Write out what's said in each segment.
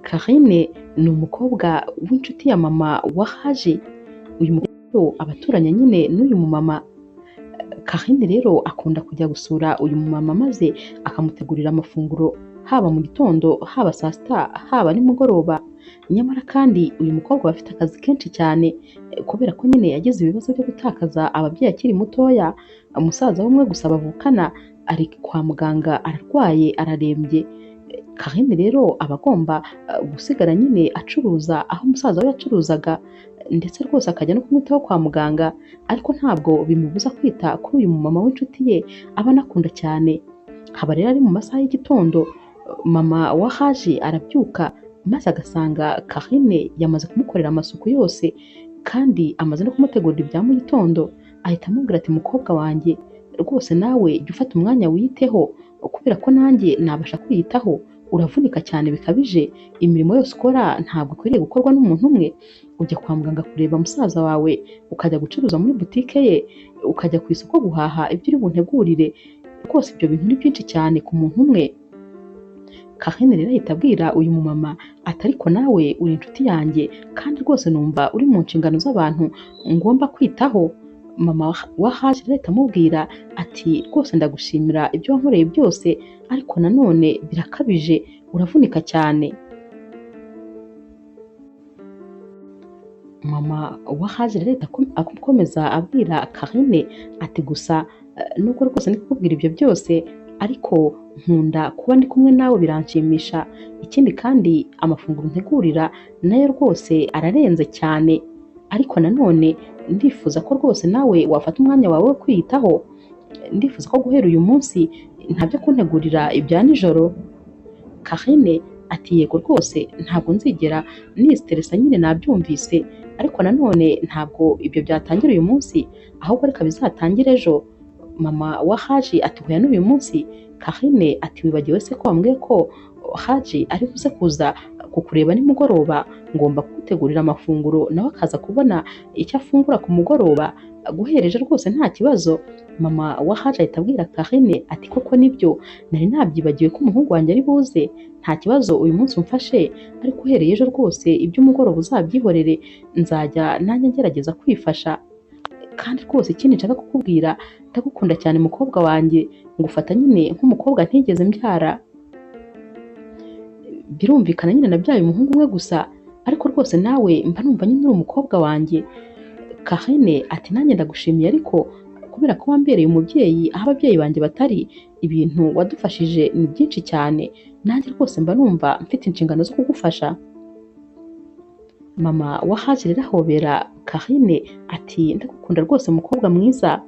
Carine ni umukobwa w'inshuti ya mama wa Haji. Uyu mukobwa abaturanye nyine n'uyu mumama. Carine rero akunda kujya gusura uyu mumama maze akamutegurira amafunguro haba mu gitondo, haba saa sita, haba nimugoroba. Nyamara kandi uyu mukobwa aba afite akazi kenshi cyane kubera ko nyine yagize ibibazo byo gutakaza ababyeyi akiri mutoya, umusaza we umwe gusa bavukana ari kwa muganga ararwaye ararembye. Carine rero aba agomba gusigara nyine acuruza aho umusaza we yacuruzaga, ndetse rwose akajya no kumwitaho kwa muganga, ariko ntabwo bimubuza kwita kuri uyu mumama w'inshuti ye aba anakunda cyane. Haba rero ari mu masaha y'igitondo, mama wa Haji arabyuka maze agasanga Carine yamaze kumukorera amasuku yose kandi amaze no kumutegurira ibya mu gitondo, ahita amubwira ati mukobwa wanjye rwose nawe jya ufata umwanya wiyiteho kubera ko nanjye nabasha kwiyitaho, uravunika cyane bikabije, imirimo yose ukora ntabwo ikwiriye gukorwa n'umuntu umwe, ujya kwa muganga kureba musaza wawe, ukajya gucuruza muri butike ye, ukajya ku isoko guhaha ibyo uri buntegurire, rwose ibyo bintu ni byinshi cyane ku muntu umwe. Carine rero ahita abwira uyu mumama ati ariko nawe uri inshuti yanjye kandi rwose numva uri mu nshingano z'abantu ngomba kwitaho. Mama wa Haji rero ahita amubwira ati rwose ndagushimira ibyo wankoreye byose, ariko nanone birakabije uravunika cyane. Mama wa Haji rero ahita akomeza abwira Carine ati gusa nubwo rwose ndi kukubwira ibyo byose ariko nkunda kuba ndi kumwe nawe biranshimisha, ikindi kandi amafunguro ntegurira nayo rwose ararenze cyane, ariko nanone ndifuza ko rwose nawe wafata umwanya wawe wo kwiyitaho, ndifuza ko guhera uyu munsi ntabyo kuntegurira ibya nijoro. Carine ati yego rwose ntabwo nzigera nisiteresa nyine nabyumvise, ariko nanone ntabwo ibyo byatangira uyu munsi ahubwo reka bizatangire ejo. Mama wa Haji ati hoya n'uyu munsi. Carine ati wibagiwe se ko wambwiye ko Haji ari buze kuza kukureba nimugoroba, ngomba kugutegurira amafunguro nawe akaza kubona icyo afungura ku mugoroba, guhera ejo rwose nta kibazo. Mama wa Haji ahita abwira Carine ati koko nibyo nari nabyibagiwe ko umuhungu wanjye ari buze, nta kibazo uyu munsi umfashe, ariko uhereye ejo rwose iby'umugoroba uzabyihorere, nzajya nanjye ngerageza kwifasha. Kandi rwose ikindi nshaka kukubwira, ndagukunda cyane mukobwa wanjye, ngufata nyine nk'umukobwa ntigeze mbyara. Birumvikana nyine nabyaye umuhungu umwe gusa, ariko rwose nawe mba numva nyine uri umukobwa wanjye. Carine ati nanjye ndagushimiye ariko kubera ko wambereye umubyeyi aho ababyeyi banjye batari, ibintu wadufashije ni byinshi cyane, nanjye rwose mba numva mfite inshingano zo kugufasha. Mama wa Haji rero ahobera Carine ati ndagukunda rwose mukobwa mwiza.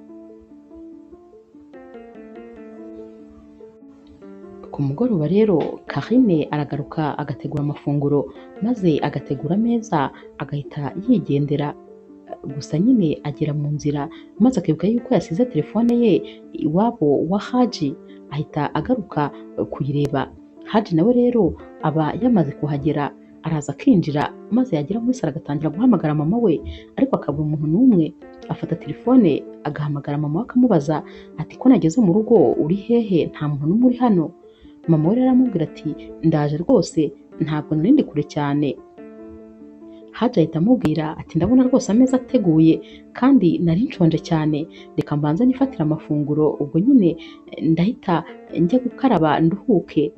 Ku mugoroba rero Carine aragaruka agategura amafunguro maze agategura ameza agahita yigendera. Gusa nyine agera mu nzira maze akibuka yuko yasize telefone ye iwabo wa Haji, ahita agaruka kuyireba. Haji nawe rero aba yamaze kuhagera, araza akinjira maze yagera muri salo agatangira guhamagara mama we, ariko akabura umuntu n'umwe. Afata telefone agahamagara mama we akamubaza ati ko nageze mu rugo uri hehe, nta muntu n'umwe uri hano. Mama we rero aramubwira ati ndaje rwose ntabwo nari ndi kure cyane. Haji ahita amubwira ati ndabona rwose ameza ateguye kandi nari nshonje cyane, reka mbanze nifatire amafunguro ubwo nyine ndahita njya gukaraba nduhuke.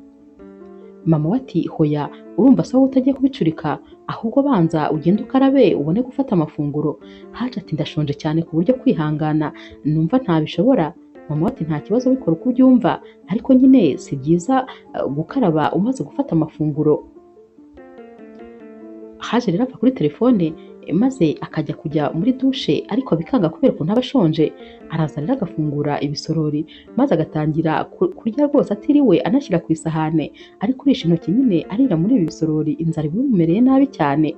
Mama we ati hoya urumva se wowe utagiye kubicurika, ahubwo banza ugende ukarabe ubone gufata amafunguro. Haji ati ndashonje cyane ku buryo kwihangana numva ntabishobora. Mama we ati nta kibazo bikora uko ubyumva, ariko nyine si byiza gukaraba umaze gufata amafunguro. Haji rero ava kuri telefone maze akajya kujya muri dushe ariko bikanga kubera ukuntu aba ashonje. Araza rero agafungura ibisorori maze agatangira kurya rwose atiriwe anashyira ku isahane, ari kurisha intoki nyine arira muri ibi bisorori, inzara iba imumereye nabi cyane.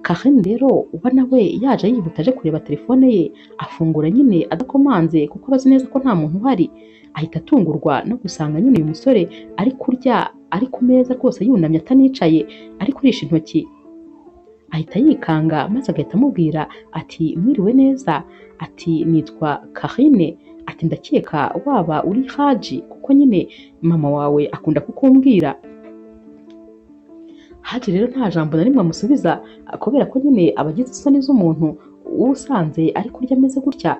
Carine rero uba nawe yaje yihuta aje kureba telefone ye, afungura nyine adakomanze kuko aba azi neza ko nta muntu uhari. Ahita atungurwa no gusanga nyine uyu musore ari kurya ari ku meza rwose yunamye atanicaye, ari kurisha intoki. Ahita yikanga maze agahita amubwira ati mwiriwe neza, ati nitwa Carine, ati ndakeka waba uri Haji kuko nyine mama wawe akunda kukumbwira. Haji rero nta jambo na rimwe amusubiza kubera ko nyine abagize isoni z'umuntu uba usanze ari kurya ameze gutya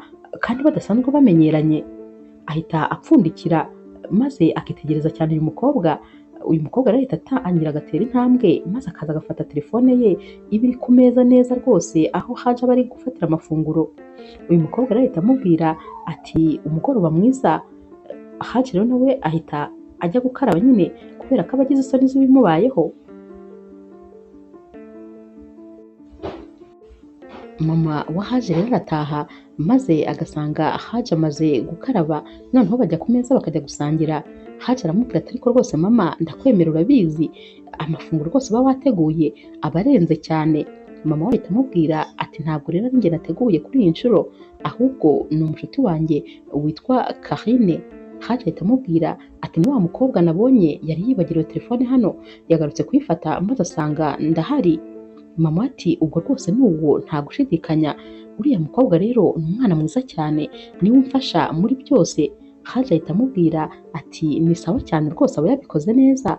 kandi badasanzwe bamenyeranye. Ahita apfundikira maze akitegereza cyane uyu mukobwa. Uyu mukobwa rero ahita atangira agatera intambwe maze akaza agafata telefone ye iba iri ku meza neza rwose aho Haji aba ari gufatira amafunguro. Uyu mukobwa rero ahita amubwira ati umugoroba mwiza. Haji rero nawe ahita ajya gukaraba nyine kubera ko aba agize isoni z'ibimubayeho. Mama wa Haji rero arataha maze agasanga Haji amaze gukaraba, noneho bajya ku meza bakajya gusangira. Haji aramubwira ati ariko rwose mama ndakwemera urabizi, amafunguro rwose uba wateguye aba arenze cyane. Mama we ahita amubwira ati ntabwo rero ari njye nateguye kuri iyi nshuro, ahubwo ni umushuti wanjye witwa Karine. Haji ahita amubwira ati ni wa mukobwa nabonye yari yibagiriwe telefone hano, yagarutse kuyifata maze asanga ndahari. Mama ati ubwo rwose ni uwo nta gushidikanya, uriya mukobwa rero ni umwana mwiza cyane niwe umfasha muri byose. Haji ahita amubwira ati ni sawa cyane rwose aba yabikoze neza.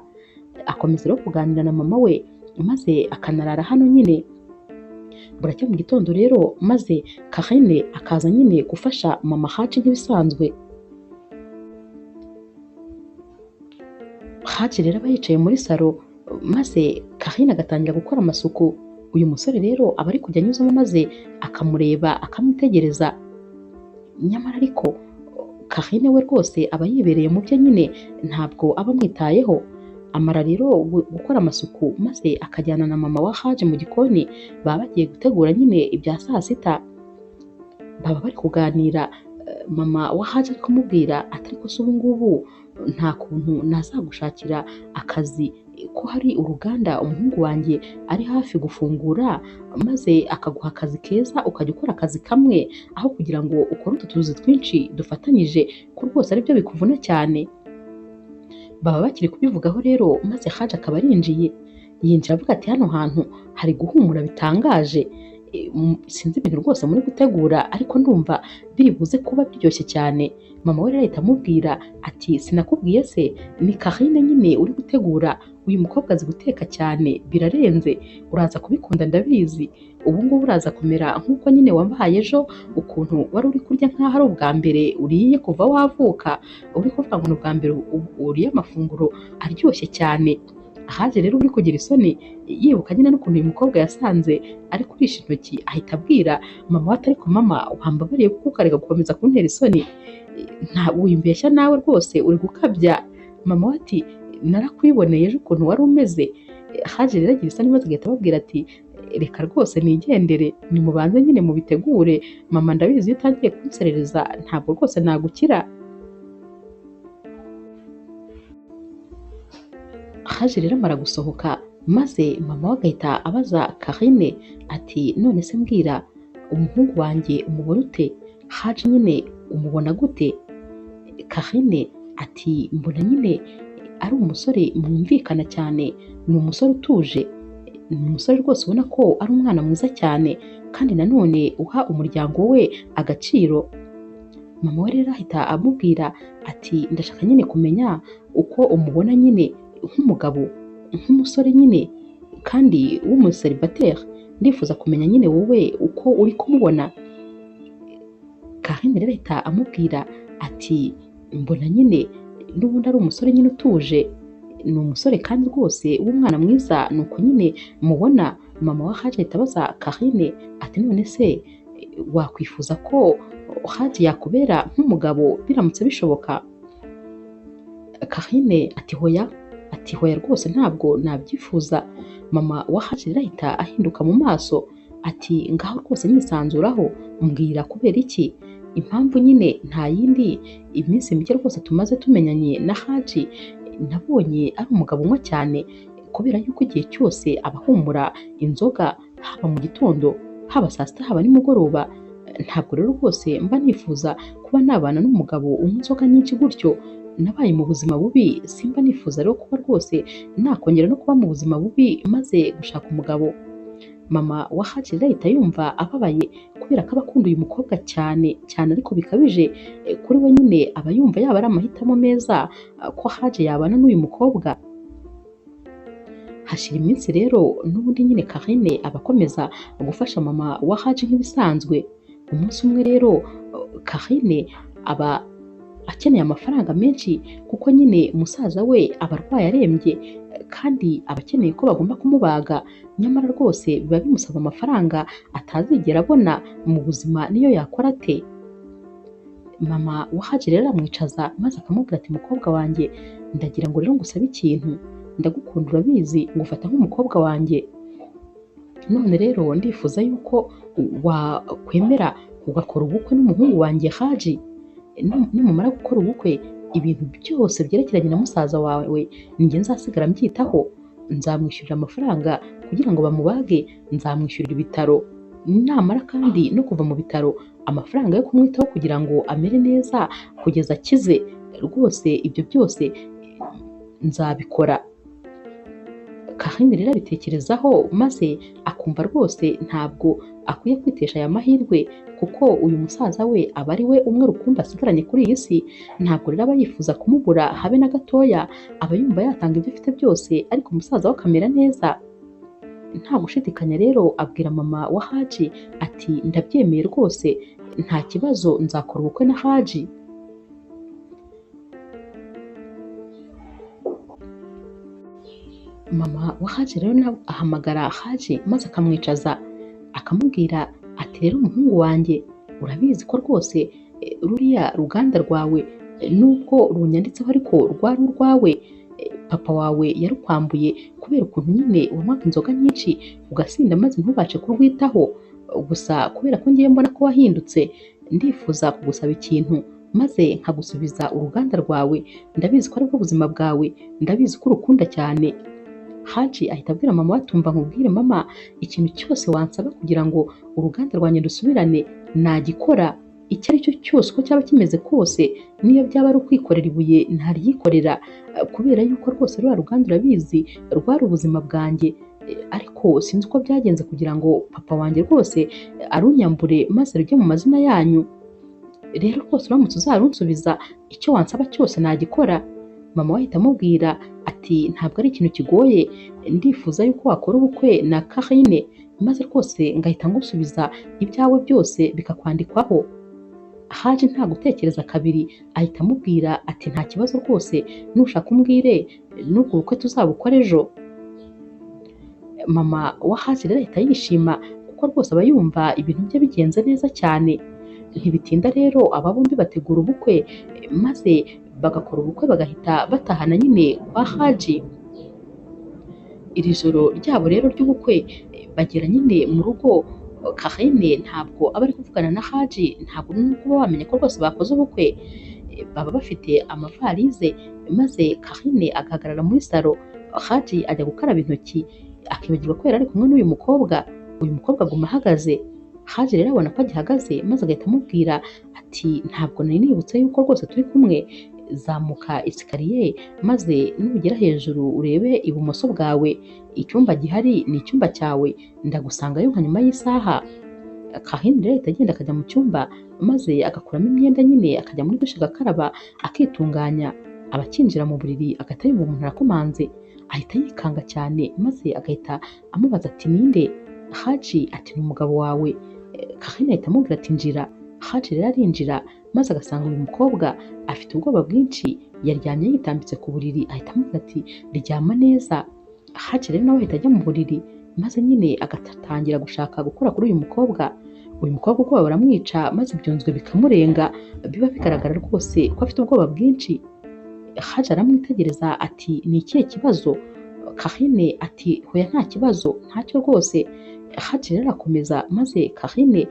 Akomeza rero kuganira na mama we maze akanarara hano nyine. Buracya mu gitondo rero maze Karine akaza nyine gufasha mama Haji nk'ibisanzwe. Haji rero aba yicaye muri salo maze Karine agatangira gukora amasuku. Uyu musore rero aba ari kujya anyuzamo maze akamureba akamwitegereza, nyamara ariko Karine we rwose aba yibereye mu bye nyine ntabwo aba amwitayeho. Amara rero gukora amasuku maze akajyana na mama wa Haji mu gikoni, baba bagiye gutegura nyine ibya saa sita. Baba bari kuganira, mama wa Haji ari kumubwira ati ariko se ubu ngubu nta kuntu nazagushakira akazi ko hari uruganda umuhungu wanjye ari hafi gufungura, maze akaguha akazi keza ukajya ukora akazi kamwe aho kugira ngo ukore utu tuzi twinshi dufatanyije ko rwose aribyo bikuvuna cyane. Baba bakiri kubivugaho rero maze Haji akaba arinjiye. Yinjira avuga ati hano hantu hari guhumura bitangaje, sinzi ibintu rwose muri gutegura ariko ndumva biri buze kuba biryoshye cyane. Mama we rero ahita amubwira ati sinakubwiye se ni Karine nyine uri gutegura, uyu mukobwa azi guteka cyane birarenze, uraza kubikunda ndabizi, ubu ngubu uraza kumera nk'uko nyine wabaye ejo, ukuntu wari uri kurya nk'aho ari ubwa mbere uriye kuva wavuka, uri kuvuga ngo ni ubwa mbere uriye amafunguro aryoshye cyane. Haji rero uri kugira isoni yibuka nyine n'ukuntu uyu mukobwa yasanze ari kurisha intoki, ahita abwira mama we ati ariko mama wambabariye kuko ukareka gukomeza kuntera isoni, nta wimbeshya nawe rwose uri gukabya. Mama we ati narakwiboneye ejo ukuntu wari umeze. Haji rero agira isoni maze agahita ababwira ati reka rwose nigendere, nimubanze nyine mubitegure, mama ndabizi iyo utangiye kunserereza ntabwo rwose nagukira. Haji rero amara gusohoka maze mama we agahita abaza Karine ati none se mbwira umuhungu wanjye umubona ute? Haji nyine umubona gute? Karine ati mbona nyine ari umusore mwumvikana cyane, ni umusore utuje, ni umusore rwose ubona ko ari umwana mwiza cyane kandi nanone uha umuryango we agaciro. Mama we rero ahita amubwira ati ndashaka nyine kumenya uko umubona nyine nk'umugabo, nk'umusore nyine kandi w'umuseribateri, ndifuza kumenya nyine wowe uko uri kumubona. Karine rero ahita amubwira ati mbona nyine n'ubundi ari umusore nyine utuje, ni umusore kandi rwose w'umwana mwiza, ni uko nyine mubona. Mama wa Haji ahita abaza Karine ati none se wakwifuza ko Haji yakubera nk'umugabo biramutse bishoboka? Karine ati hoya, ati hoya rwose ntabwo nabyifuza. Mama wa Haji rero ahita ahinduka mu maso ati ngaho rwose nyisanzuraho, mbwira kubera iki? Impamvu nyine nta yindi, iminsi mike rwose tumaze tumenyanye na Haji nabonye ari umugabo unywa cyane, kubera yuko igihe cyose aba ahumura inzoga haba mu gitondo, haba saa sita, haba nimugoroba. Ntabwo rero rwose mba nifuza kuba nabana n'umugabo unywa inzoga nyinshi gutyo, nabaye mu buzima bubi, simba nifuza rero kuba rwose nakongera no kuba mu buzima bubi maze gushaka umugabo. Mama wa Haji rero ahita yumva ababaye kubera ko aba akunda uyu mukobwa cyane cyane ariko bikabije, kuri we nyine aba yumva yaba ari amahitamo meza ko Haji yabana n'uyu mukobwa. Hashira iminsi rero n'ubundi nyine Karine aba akomeza gufasha mama wa Haji nk'ibisanzwe. Umunsi umwe rero Karine aba akeneye amafaranga menshi kuko nyine musaza we aba arwaye arembye kandi aba akeneye ko bagomba kumubaga, nyamara rwose biba bimusaba amafaranga atazigera abona mu buzima niyo yakora ate. Mama wa Haji rero aramwicaza maze akamubwira ati mukobwa wanjye ndagira ngo rero ngusabe ikintu, ndagukunda urabizi ngufata nk'umukobwa wanjye, none rero ndifuza yuko wakwemera ugakora ubukwe n'umuhungu wanjye Haji. Nimumara gukora ubukwe ibintu byose byerekeranye na musaza wawe ninjye nzasigara mbyitaho, nzamwishyurira amafaranga kugira ngo bamubage, nzamwishyurira ibitaro, namara kandi no kuva mu bitaro amafaranga yo kumwitaho kugira ngo amere neza kugeza akize, rwose ibyo byose nzabikora. Karine rero abitekerezaho maze akumva rwose ntabwo akwiye kwitesha aya mahirwe kuko uyu musaza we aba ari we umwe rukumbi asigaranye kuri iyi si, ntabwo rero aba yifuza kumubura habe na gatoya, aba yumva yatanga ibyo afite byose ariko umusaza we akamera neza. Nta gushidikanya rero abwira mama wa Haji ati ndabyemeye rwose nta kibazo nzakora ubukwe na Haji. Mama wa Haji rero nawe ahamagara Haji maze akamwicaza akamubwira ati rero umuhungu wanjye urabizi ko rwose ruriya ruganda rwawe nubwo runyanditseho ariko rwari urwawe, papa wawe yarukwambuye kubera ukuntu nyine wanywaga inzoga nyinshi ugasinda maze ntubashe kurwitaho, gusa kubera ko ngiye mbona ko wahindutse ndifuza kugusaba ikintu maze nkagusubiza uruganda rwawe, ndabizi ko aribwo buzima bwawe, ndabizi ko urukunda cyane. Haji ahita abwira mama we ati umva nkubwire mama, ikintu cyose wansaba kugira ngo uruganda rwanjye rusubirane nagikora, icyo ari cyo cyose uko cyaba kimeze kose, niyo byaba ari ukwikorera ibuye ntaryikorera, kubera yuko rwose ruriya ruganda urabizi rwari ubuzima bwanjye, ariko sinzi uko byagenze kugira ngo papa wanjye rwose arunyambure maze rujye mu mazina yanyu, rero rwose uramutse uzarunsubiza icyo wansaba cyose nagikora. Mama we ahita amubwira ati ntabwo ari ikintu kigoye, ndifuza yuko wakora ubukwe na Karine maze rwose ngahita ngusubiza ibyawe byose bikakwandikwaho. Haji nta gutekereza kabiri ahita amubwira ati nta kibazo rwose nushaka umbwire n'ubwo bukwe tuzabukora ejo. Mama wa Haji rero ahita yishima kuko rwose aba yumva ibintu bye bigenze neza cyane. Ntibitinda rero aba bombi bategura ubukwe maze bagakora ubukwe bagahita batahana nyine kwa Haji. Iri joro ryabo rero ry'ubukwe bagera nyine mu rugo, Karine ntabwo aba ari kuvugana na Haji, ntabwo nubwo uba wamenya ko rwose bakoze ubukwe, baba bafite amavalize maze Karine agahagarara muri salo, Haji ajya gukaraba intoki akibagirwa ko yari ari kumwe n'uyu mukobwa, uyu mukobwa aguma ahagaze. Haji rero abona ko agihagaze maze agahita amubwira ati ntabwo nari nibutse yuko rwose turi kumwe, zamuka esikariye maze nugera hejuru urebe ibumoso bwawe, icyumba gihari ni icyumba cyawe, ndagusangayo nka nyuma y'isaha. Karine rero ahita agenda akajya mu cyumba maze agakuramo imyenda nyine akajya muri dushe agakaraba akitunganya, aba akinjira mu buriri agahita yumva umuntu arakomanze, ahita yikanga cyane maze agahita amubaza ati ninde? Haji ati ni umugabo wawe. Karine ahita amubwira ati njira. Haji rero arinjira maze agasanga uyu mukobwa afite ubwoba bwinshi, yaryamye yitambitse ku buriri, ahita amubwira ati ryama neza. Haji rero nawe ahita ajya mu buriri maze nyine agatangira gushaka gukora kuri uyu mukobwa. Uyu mukobwa ubwoba buramwica maze ibyunzwe bikamurenga, biba bigaragara rwose ko afite ubwoba bwinshi. Haji aramwitegereza ati ni ikihe kibazo? Karine ati hoya nta kibazo, ntacyo rwose. Haji rero arakomeza maze Karine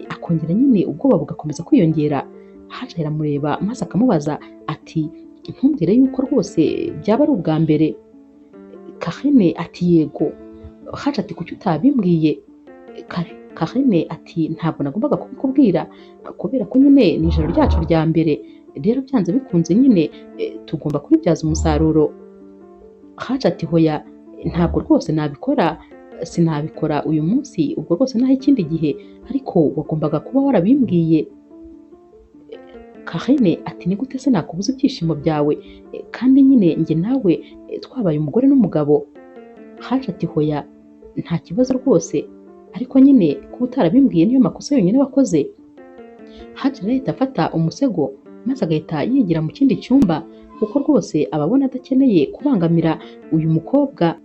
akongera nyine ubwoba bugakomeza kwiyongera. Haji aramureba maze akamubaza ati ntumbwire yuko rwose byaba ari ubwa mbere. Karine ati yego. Haji ati kuki utabimbwiye? Karine ati ntabwo nagombaga kubikubwira kubera ko nyine ni ijoro ryacu rya mbere, rero byanze bikunze nyine tugomba kubibyaza umusaruro. Haji ati hoya ntabwo rwose nabikora, sinabikora uyu munsi, ubwo rwose naho ikindi gihe, ariko wagombaga kuba warabimbwiye. Karine ati ni gute se nakubuza ibyishimo byawe kandi nyine njye nawe twabaye umugore n'umugabo. Haji ati hoya nta kibazo rwose, ariko nyine kuba utarabimbwiye niyo makosa yonyine wakoze. Haji rero ahita afata umusego maze agahita yigira mu kindi cyumba kuko rwose aba abona adakeneye kubangamira uyu mukobwa.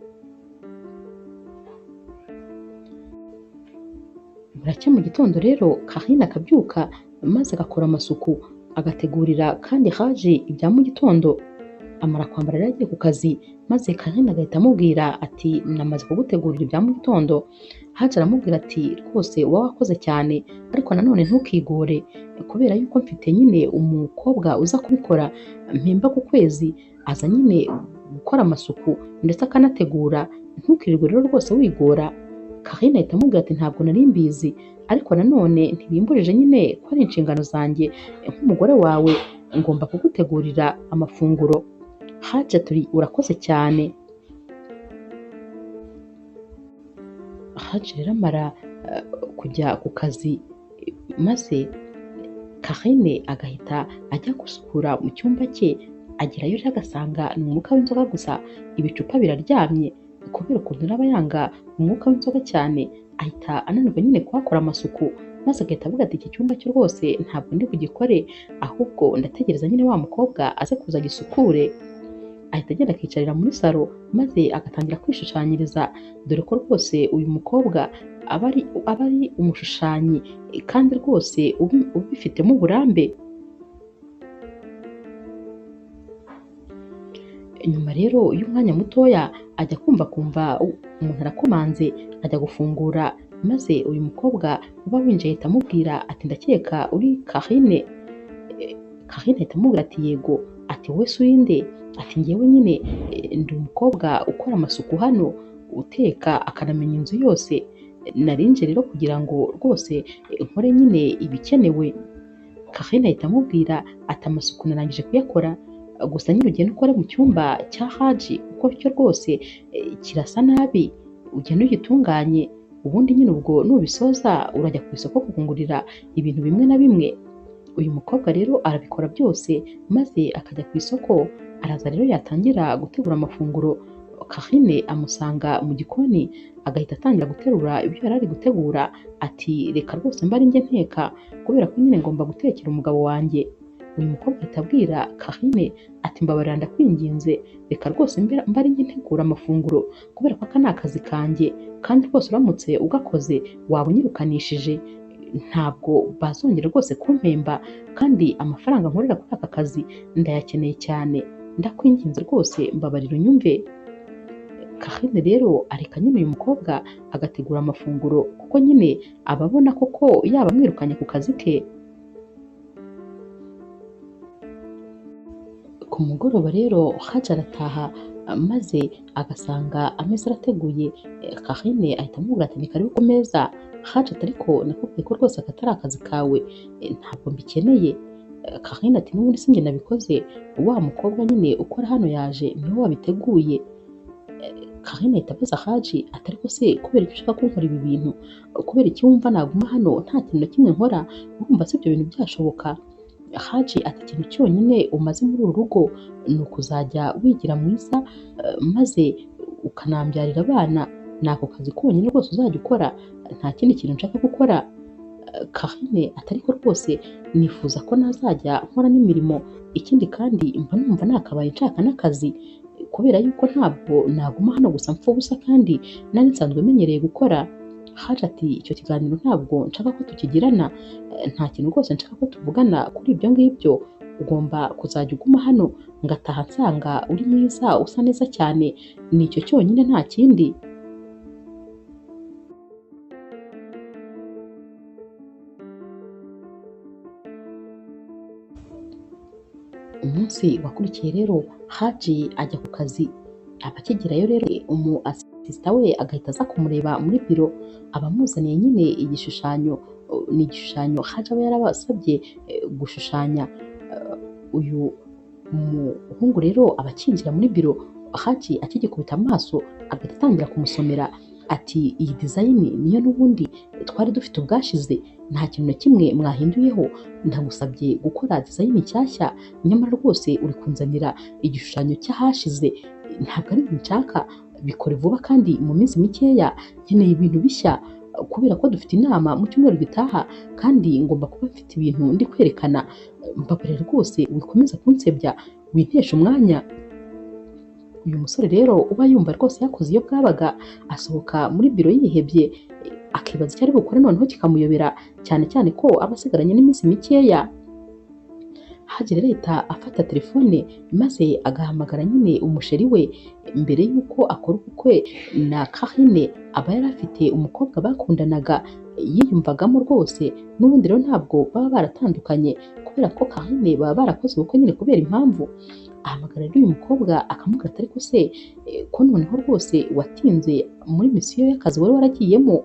Buracya mu gitondo rero Karine akabyuka maze agakora amasuku agategurira kandi Haji ibya mu gitondo. Amara kwambara rero agiye ku kazi, maze Karine agahita amubwira ati namaze kugutegurira ibya mu gitondo. Haji aramubwira ati rwose uba wakoze cyane, ariko nanone ntukigore kubera yuko mfite nyine umukobwa uza kubikora mpemba ku kwezi, aza nyine gukora amasuku ndetse akanategura, ntukirirwe rero rwose wigora. Karine ahita amubwira ati ntabwo nari mbizi, ariko nanone ntibimburije nyine ko ari inshingano zanjye nk'umugore wawe, ngomba kugutegurira amafunguro. Haji ati urakoze cyane. Haji rero amara kujya ku kazi, maze Karine agahita ajya gusukura mu cyumba cye, agerayo rero agasanga ni umwuka w'inzoga gusa, ibicupa biraryamye. Kubera ukuntu aba yanga umwuka w'inzoga cyane, ahita ananirwa nyine kuhakora amasuku, maze agahita avuga ati iki cyumba cyo rwose ntabwo ndi bugikore, ahubwo ndategereza nyine wa mukobwa aze kuza agisukure. Ahita agenda akicarira muri salo maze agatangira kwishushanyiriza, dore ko rwose uyu mukobwa aba ari umushushanyi kandi rwose ubifitemo uburambe. Nyuma rero y'umwanya mutoya ajya kumva umuntu arakomanze, ajya gufungura, maze uyu mukobwa uba winjiye ahita amubwira ati ndakeka uri Karine. Karine ahita amubwira ati yego. Ati wowe se uri nde? Ati njyewe nyine ndi umukobwa ukora amasuku hano, uteka akanamenya inzu yose, narinje rero kugira ngo rwose nkore nyine ibikenewe. Karine ahita amubwira ati amasuku narangije kuyakora, gusa nyine ugenda ukore mu cyumba cya Haji kuko cyo rwose kirasa nabi, ugenda ugitunganye, ubundi nyine ubwo nubisoza urajya ku isoko kugungurira ibintu bimwe na bimwe. Uyu mukobwa rero arabikora byose maze akajya ku isoko, araza rero yatangira gutegura amafunguro, Karine amusanga mu gikoni agahita atangira guterura ibyo yari ari gutegura, ati reka rwose mba ari njye nteka kubera ko nyine ngomba gutekera umugabo wanjye. Uyu mukobwa ahita abwira Karine ati mbabarira ndakwinginze, reka rwose mba ari njye ntegura amafunguro kubera ko aka ni akazi kanjye, kandi rwose uramutse ugakoze waba unyirukanishije, ntabwo bazongera rwose kumpemba, kandi amafaranga nkorera kuri aka kazi ndayakeneye cyane, ndakwinginze rwose mbabarira unyumve. Karine rero areka nyine uyu mukobwa agategura amafunguro kuko nyine aba abona koko yaba amwirukanye ku kazi ke. Ku mugoroba rero Haji arataha maze agasanga ameza arateguye. Karine ahita amubwira ati ni karibu ku meza. Haji ati ariko nakubwiye ko rwose aka atari akazi kawe, ntabwo mbikeneye. Karine ati n'ubundi sinjye nabikoze, wa mukobwa nyine ukora hano yaje niwe wabiteguye. Karine ahita abaza Haji ati ariko se kubera icyo ushaka kunkora ibi bintu, kubera iki wumva naguma hano nta kintu na kimwe nkora, urumva se ibyo bintu byashoboka? Haji ati ikintu cyonyine umaze muri uru rugo ni ukuzajya wigira mwiza maze ukanambyarira abana, ni ako kazi konyine rwose uzajya ukora, nta kindi kintu nshaka gukora. Karine ati ariko rwose nifuza ko nazajya nkora n'imirimo, ikindi kandi mba numva nakabaye nshaka n'akazi kubera yuko ntabwo naguma hano gusa mpfa ubusa kandi nari nsanzwe menyereye gukora. Haji ati icyo kiganiro ntabwo nshaka ko tukigirana, nta kintu rwose nshaka ko tuvugana kuri ibyo ngibyo, ugomba kuzajya uguma hano ngataha nsanga uri mwiza usa neza cyane, ni icyo cyonyine nta kindi. Umunsi wakurikiye rero Haji ajya ku kazi, aba akigerayo rero umu asisita we agahita aza kumureba muri biro, aba amuzaniye nyine igishushanyo, ni igishushanyo Haji aba yarabasabye gushushanya. Uyu muhungu rero aba akinjira muri biro, Haji akigikubita amaso agahita atangira kumusomera ati iyi dizayini niyo n'ubundi twari dufite ubwashize, nta kintu na kimwe mwahinduyeho, ndagusabye gukora dizayini nshyashya, nyamara rwose uri kunzanira igishushanyo cy'ahashize, ntabwo ari ibintu nshaka, Bikore vuba kandi mu minsi mikeya, nkeneye ibintu bishya kubera ko dufite inama mu cyumweru gitaha kandi ngomba kuba mfite ibintu ndi kwerekana. Mbabarira rwose wikomeza kunsebya, wintesha umwanya. Uyu musore rero uba yumva rwose yakoze iyo bwabaga, asohoka muri biro yihebye, akibaza icyo ari bukore noneho kikamuyobera, cyane cyane ko aba asigaranye n'iminsi mikeya. Haji rero ahita afata telefone maze agahamagara nyine umusheri we. Mbere y'uko akora ubukwe na Karine aba yari afite umukobwa bakundanaga yiyumvagamo rwose, n'ubundi rero ntabwo baba baratandukanye kubera ko Karine baba barakoze ubukwe nyine kubera impamvu. Ahamagara rero uyu mukobwa akamubwira ati ariko se ko noneho rwose watinze muri misiyo y'akazi wari waragiyemo?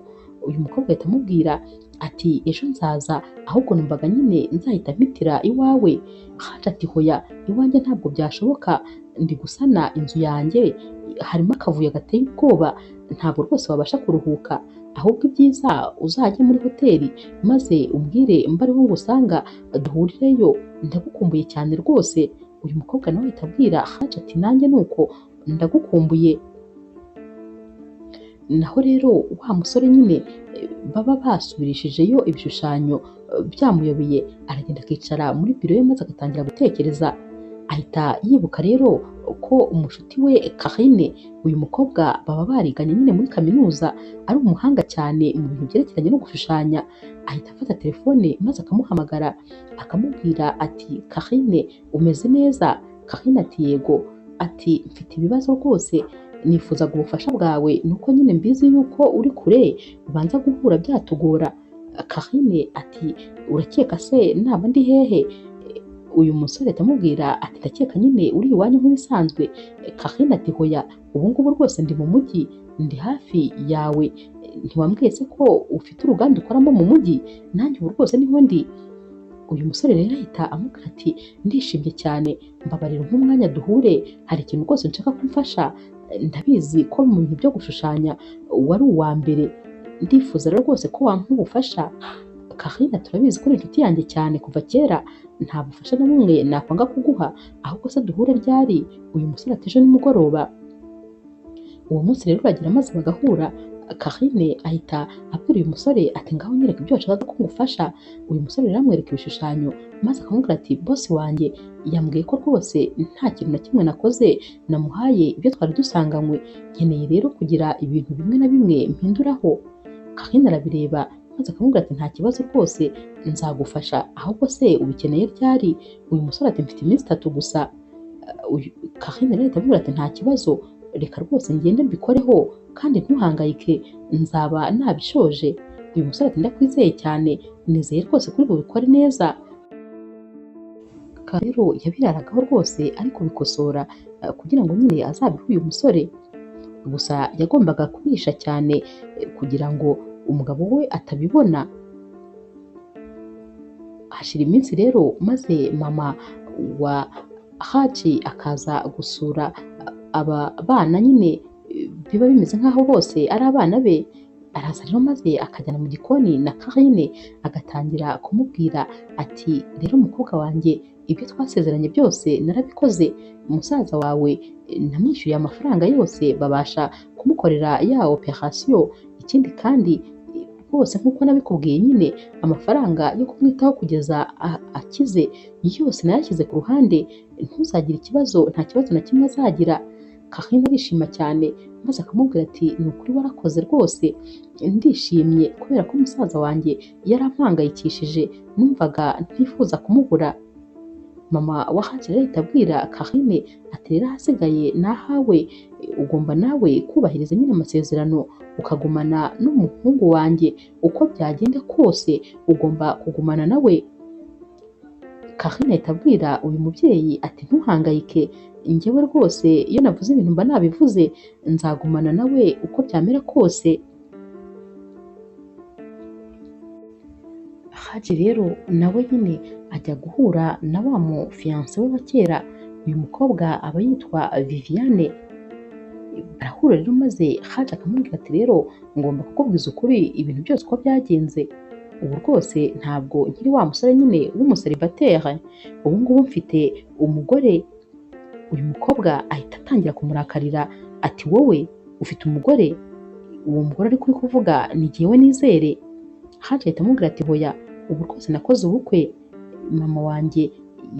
Uyu mukobwa ahita amubwira ati ejo nzaza, ahubwo numvaga nyine nzahita mpitira iwawe. Haji ati hoya, iwanjye ntabwo byashoboka, ndi gusana inzu yanjye harimo akavuyo gateye ubwoba, ntabwo rwose wabasha kuruhuka, ahubwo ibyiza uzajye muri hoteli maze umbwire mba ariho ngusanga duhurireyo, ndagukumbuye cyane rwose. Uyu mukobwa nawe ahita abwira Haji ati nanjye nuko ndagukumbuye. Naho rero wa musore nyine baba basubirishijeyo ibishushanyo byamuyobeye, aragenda akicara muri biro ye maze agatangira gutekereza. Ahita yibuka rero ko umushuti we Karine, uyu mukobwa baba bariganye nyine muri kaminuza, ari umuhanga cyane mu bintu byerekeranye no gushushanya. Ahita afata telefone maze akamuhamagara akamubwira ati Karine umeze neza? Karine ati yego. Ati mfite ibibazo rwose, nifuzaga ubufasha bwawe, nuko nyine mbizi yuko uri kure ubanza guhura byatugora. Karine ati urakeka se naba ndi hehe? Uyu musore ahita amubwira ati ndakeka nyine uri iwanyu nk'ibisanzwe. Karine ati hoya, ubu ngubu rwose ndi mu mujyi, ndi hafi yawe, ntiwambwiye se ko ufite uruganda ukoramo mu mujyi? Nanjye ubu rwose niho ndi. Uyu musore rero ahita amubwira ati ndishimye cyane, mbabarira nk'umwanya duhure, hari ikintu rwose nshaka kumfasha, ndabizi ko mu bintu byo gushushanya wari uwa mbere, ndifuza rero rwose ko wampa ubufasha. Karine turabizi ko uri inshuti yanjye cyane kuva kera, nta bufasha na bumwe nakwanga kuguha, ahubwo se duhure ryari? Uyu musore ati ejo nimugoroba. Uwo munsi rero uragira maze bagahura. Karine ahita abwira uyu musore ati ngaho nyereka ibyo washakaga ko ngufasha. Uyu musore rero amwereka ibishushanyo maze akamubwira ati bosi wanjye yambwiye ko rwose nta kintu na kimwe nakoze, namuhaye ibyo twari dusanganywe, nkeneye rero kugira ibintu bimwe na bimwe mpinduraho. Karine arabireba maze akamubwira ati nta kibazo rwose nzagufasha, ahubwo se ubikeneye ryari? Uyu musore ati mfite iminsi 3 gusa. Karine rero ahita amubwira ati nta kibazo, reka rwose ngende mbikoreho kandi ntuhangayike, nzaba nabishoje. Uyu musore ati ndakwizeye cyane, nizeye rwose kuri bubikore neza. Rero yabiraragaho rwose ari kubikosora kugira ngo nyine azabihe uyu musore, gusa yagombaga kubihisha cyane kugira ngo umugabo we atabibona. Hashira iminsi rero maze mama wa Haji akaza gusura aba bana nyine biba bimeze nk'aho bose ari abana be. Araza rero maze akajyana mu gikoni na Karine agatangira kumubwira ati rero mukobwa wanjye ibyo twasezeranye byose narabikoze, musaza wawe namwishyuriye amafaranga yose babasha kumukorera ya operasiyo, ikindi kandi rwose nk'uko nabikubwiye nyine amafaranga yo kumwitaho kugeza akize yose nayashyize ku ruhande, ntuzagire ikibazo, nta kibazo na kimwe azagira. Karine arishima cyane maze akamubwira ati ni ukuri warakoze rwose, ndishimye kubera ko musaza wanjye yarampangayikishije, numvaga ntifuza kumubura. Mama wa Haji rero ahita abwira Karine ati rero ahasigaye ni ahawe, ugomba nawe kubahiriza nyine amasezerano ukagumana n'umuhungu wanjye, uko byagenda kose ugomba kugumana nawe. Karine ahita abwira uyu mubyeyi ati ntuhangayike, njyewe rwose iyo navuze ibintu mba nabivuze, nzagumana nawe uko byamera kose. Haji rero nawe nyine ajya guhura na wa mu fiance we wa kera, uyu mukobwa aba yitwa Viviane. Barahura rero maze Haji akamubwira ati rero ngomba kukubwiza ukuri ibintu byose uko byagenze, ubu rwose ntabwo nkiri wa musore nyine w'umuseribateri, ubu ngubu mfite umugore. Uyu mukobwa ahita atangira kumurakarira ati wowe Ufite umugore? Uwo mugore ari kuri kuvuga ni jyewe Nizere. Haji ahita amubwira ati hoya, ubu rwose nakoze ubukwe, mama wanjye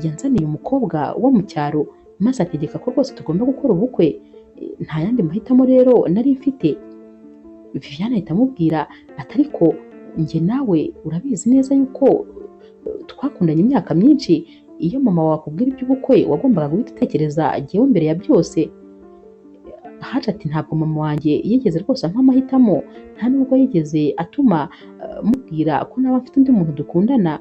yanzaniye umukobwa wo mu cyaro maze ategeka ko rwose tugomba gukora ubukwe, nta yandi mahitamo rero nari mfite. Viviane ahita amubwira ati ariko njye nawe urabizi neza yuko twakundanye imyaka myinshi, iyo mama wawe akubwira iby'ubukwe wagombaga guhita utekereza jyewe mbere ya byose. Haji ati ntabwo mama wanjye yigeze rwose ampa amahitamo, nta nubwo yigeze atuma mubwira ko naba mfite undi muntu dukundana.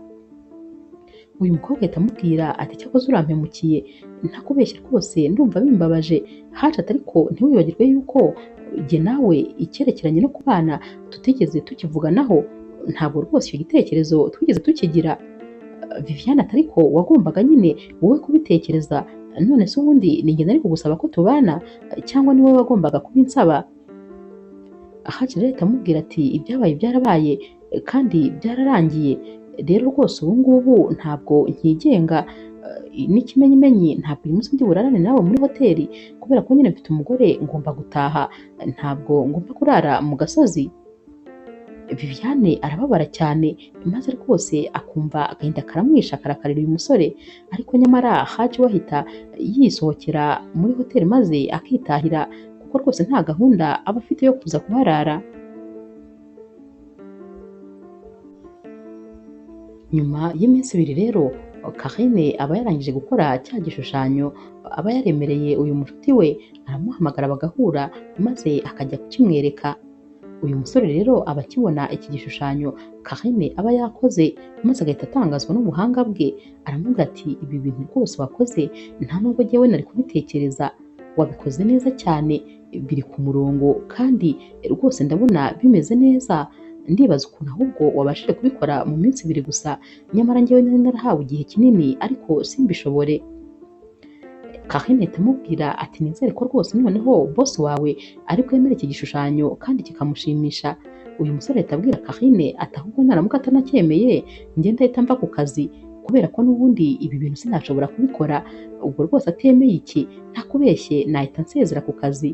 Uyu mukobwa ahita amubwira ati cyakoze urampemukiye, ntakubeshya rwose ndumva bimbabaje. Haji ati ariko ntiwibagirwe yuko jye nawe icyerekeranye no kubana tutigeze tukivuganaho, ntabwo rwose icyo gitekerezo twigeze tukigira. Viviane ati ariko wagombaga nyine wowe kubitekereza, none se ubundi ni njye nari kugusaba ko tubana cyangwa ni wowe wagombaga kubinsaba? Haji rero ahita amubwira ati ibyabaye byarabaye kandi byararangiye, rero rwose ubu ngubu ntabwo nkigenga, n'ikimenyimenyi ntabwo uyu munsi ndi burarane nawe muri hoteli kubera ko nyine mfite umugore ngomba gutaha, ntabwo ngomba kurara mu gasozi. Viviane arababara cyane maze rwose akumva agahinda karamwisha akarakarira uyu musore, ariko nyamara Haji we ahita yisohokera muri hoteli maze akitahira kuko rwose nta gahunda aba afite yo kuza kuharara. Nyuma y'iminsi ibiri rero Karine aba yarangije gukora cya gishushanyo aba yaremereye uyu mushuti we, aramuhamagara bagahura maze akajya kukimwereka. Uyu musore rero aba akibona iki gishushanyo Karine aba yakoze maze agahita atangazwa n'ubuhanga bwe, aramubwira ati ibi bintu rwose wakoze nta nubwo jyewe nari kubitekereza, wabikoze neza cyane, biri ku murongo kandi rwose ndabona bimeze neza, ndibaza ukuntu ahubwo wabashije kubikora mu minsi ibiri gusa, nyamara njyewe nari narahawe igihe kinini ariko simbishobore. Karine ahita amubwira ati nizere ko rwose noneho boss wawe ari bwemere iki gishushanyo kandi kikamushimisha. Uyu musore ahita abwira Karine ati ahubwo naramuka atanacyemeye njye ndahita mva ku kazi kubera ko n'ubundi ibi bintu sinashobora kubikora, ubwo rwose atemeye iki ntakubeshye nahita nsezera ku kazi.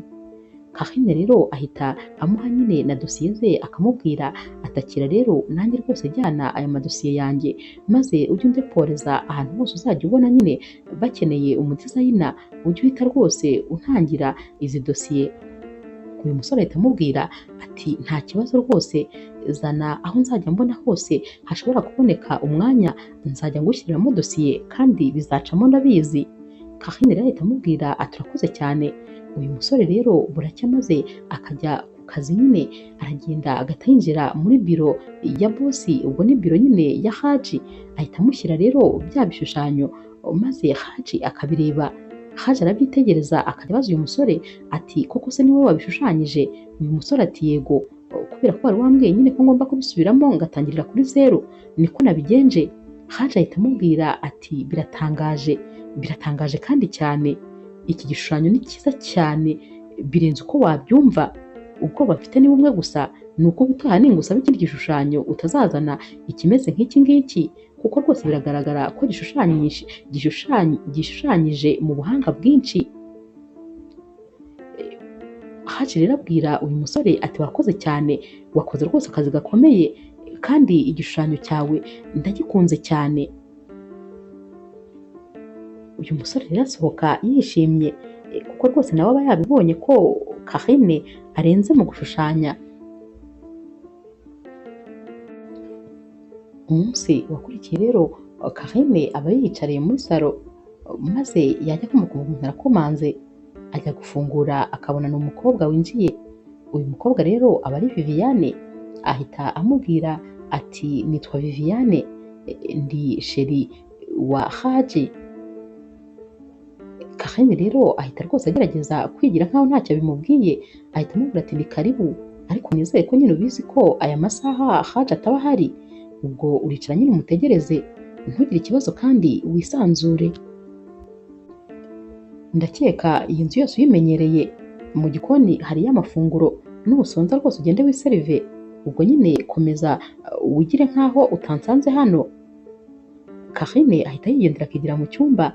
Karine rero ahita amuha nyine na dosiye ze akamubwira atakira rero nanjye rwose jyana aya madosiye yanjye maze ujye undeporeza ahantu hose uzajya ubona nyine bakeneye umudizayina, ujye uhita rwose untangira izi dosiye. Uyu musore ahita amubwira ati nta kibazo rwose, zana aho nzajya mbona hose hashobora kuboneka umwanya nzajya ngushyiriramo dosiye kandi bizacamo ndabizi. Karine rero ahita amubwira ati urakoze cyane. Uyu musore rero buracya maze akajya ku kazi nyine, aragenda agahita yinjira muri biro ya bosi, ubwo ni biro nyine ya Haji, ahita amushyira rero bya bishushanyo maze Haji akabireba. Haji arabyitegereza akajya abaza uyu musore ati koko se ni wowe wabishushanyije? Uyu musore ati yego, kubera ko wari wambwiye nyine ko ngomba kubisubiramo ngatangirira kuri zeru niko nabigenje. Haji ahita amubwira ati biratangaje, biratangaje kandi cyane, iki gishushanyo ni cyiza cyane birenze uko wabyumva, ubwoba mfite ni bumwe gusa ni uko ubutaha ningusaba ikindi gishushanyo utazazana ikimeze nk'iki ngiki, kuko rwose biragaragara ko gishushanyije mu buhanga bwinshi. Haji rero abwira uyu musore ati wakoze cyane, wakoze rwose akazi gakomeye kandi igishushanyo cyawe ndagikunze cyane. Uyu musore rero asohoka yishimye kuko rwose nawe aba yabibonye ko Karine arenze mu gushushanya. Umunsi wakurikiye rero Karine aba yiyicariye muri salo maze yajya kumva umuntu arakomanze, ajya gufungura akabona ni umukobwa winjiye. Uyu mukobwa rero aba ari Viviane, ahita amubwira ati nitwa Viviane, ndi sheri wa Haji. Karine rero ahita rwose agerageza kwigira nkaho ntacyo bimubwiye, ahita amubwira ati ni karibu, ariko nizere ko nyine ubizi ko aya masaha Haji ataba ahari, ubwo uricara nyine umutegereze, ntugire ikibazo kandi wisanzure. Ndakeka iyi nzu yose uyimenyereye, mu gikoni hariyo amafunguro, nusonza rwose ugende wiserive, ubwo nyine komeza wigire nkaho utansanze hano. Karine ahita yigendera akigira mu cyumba,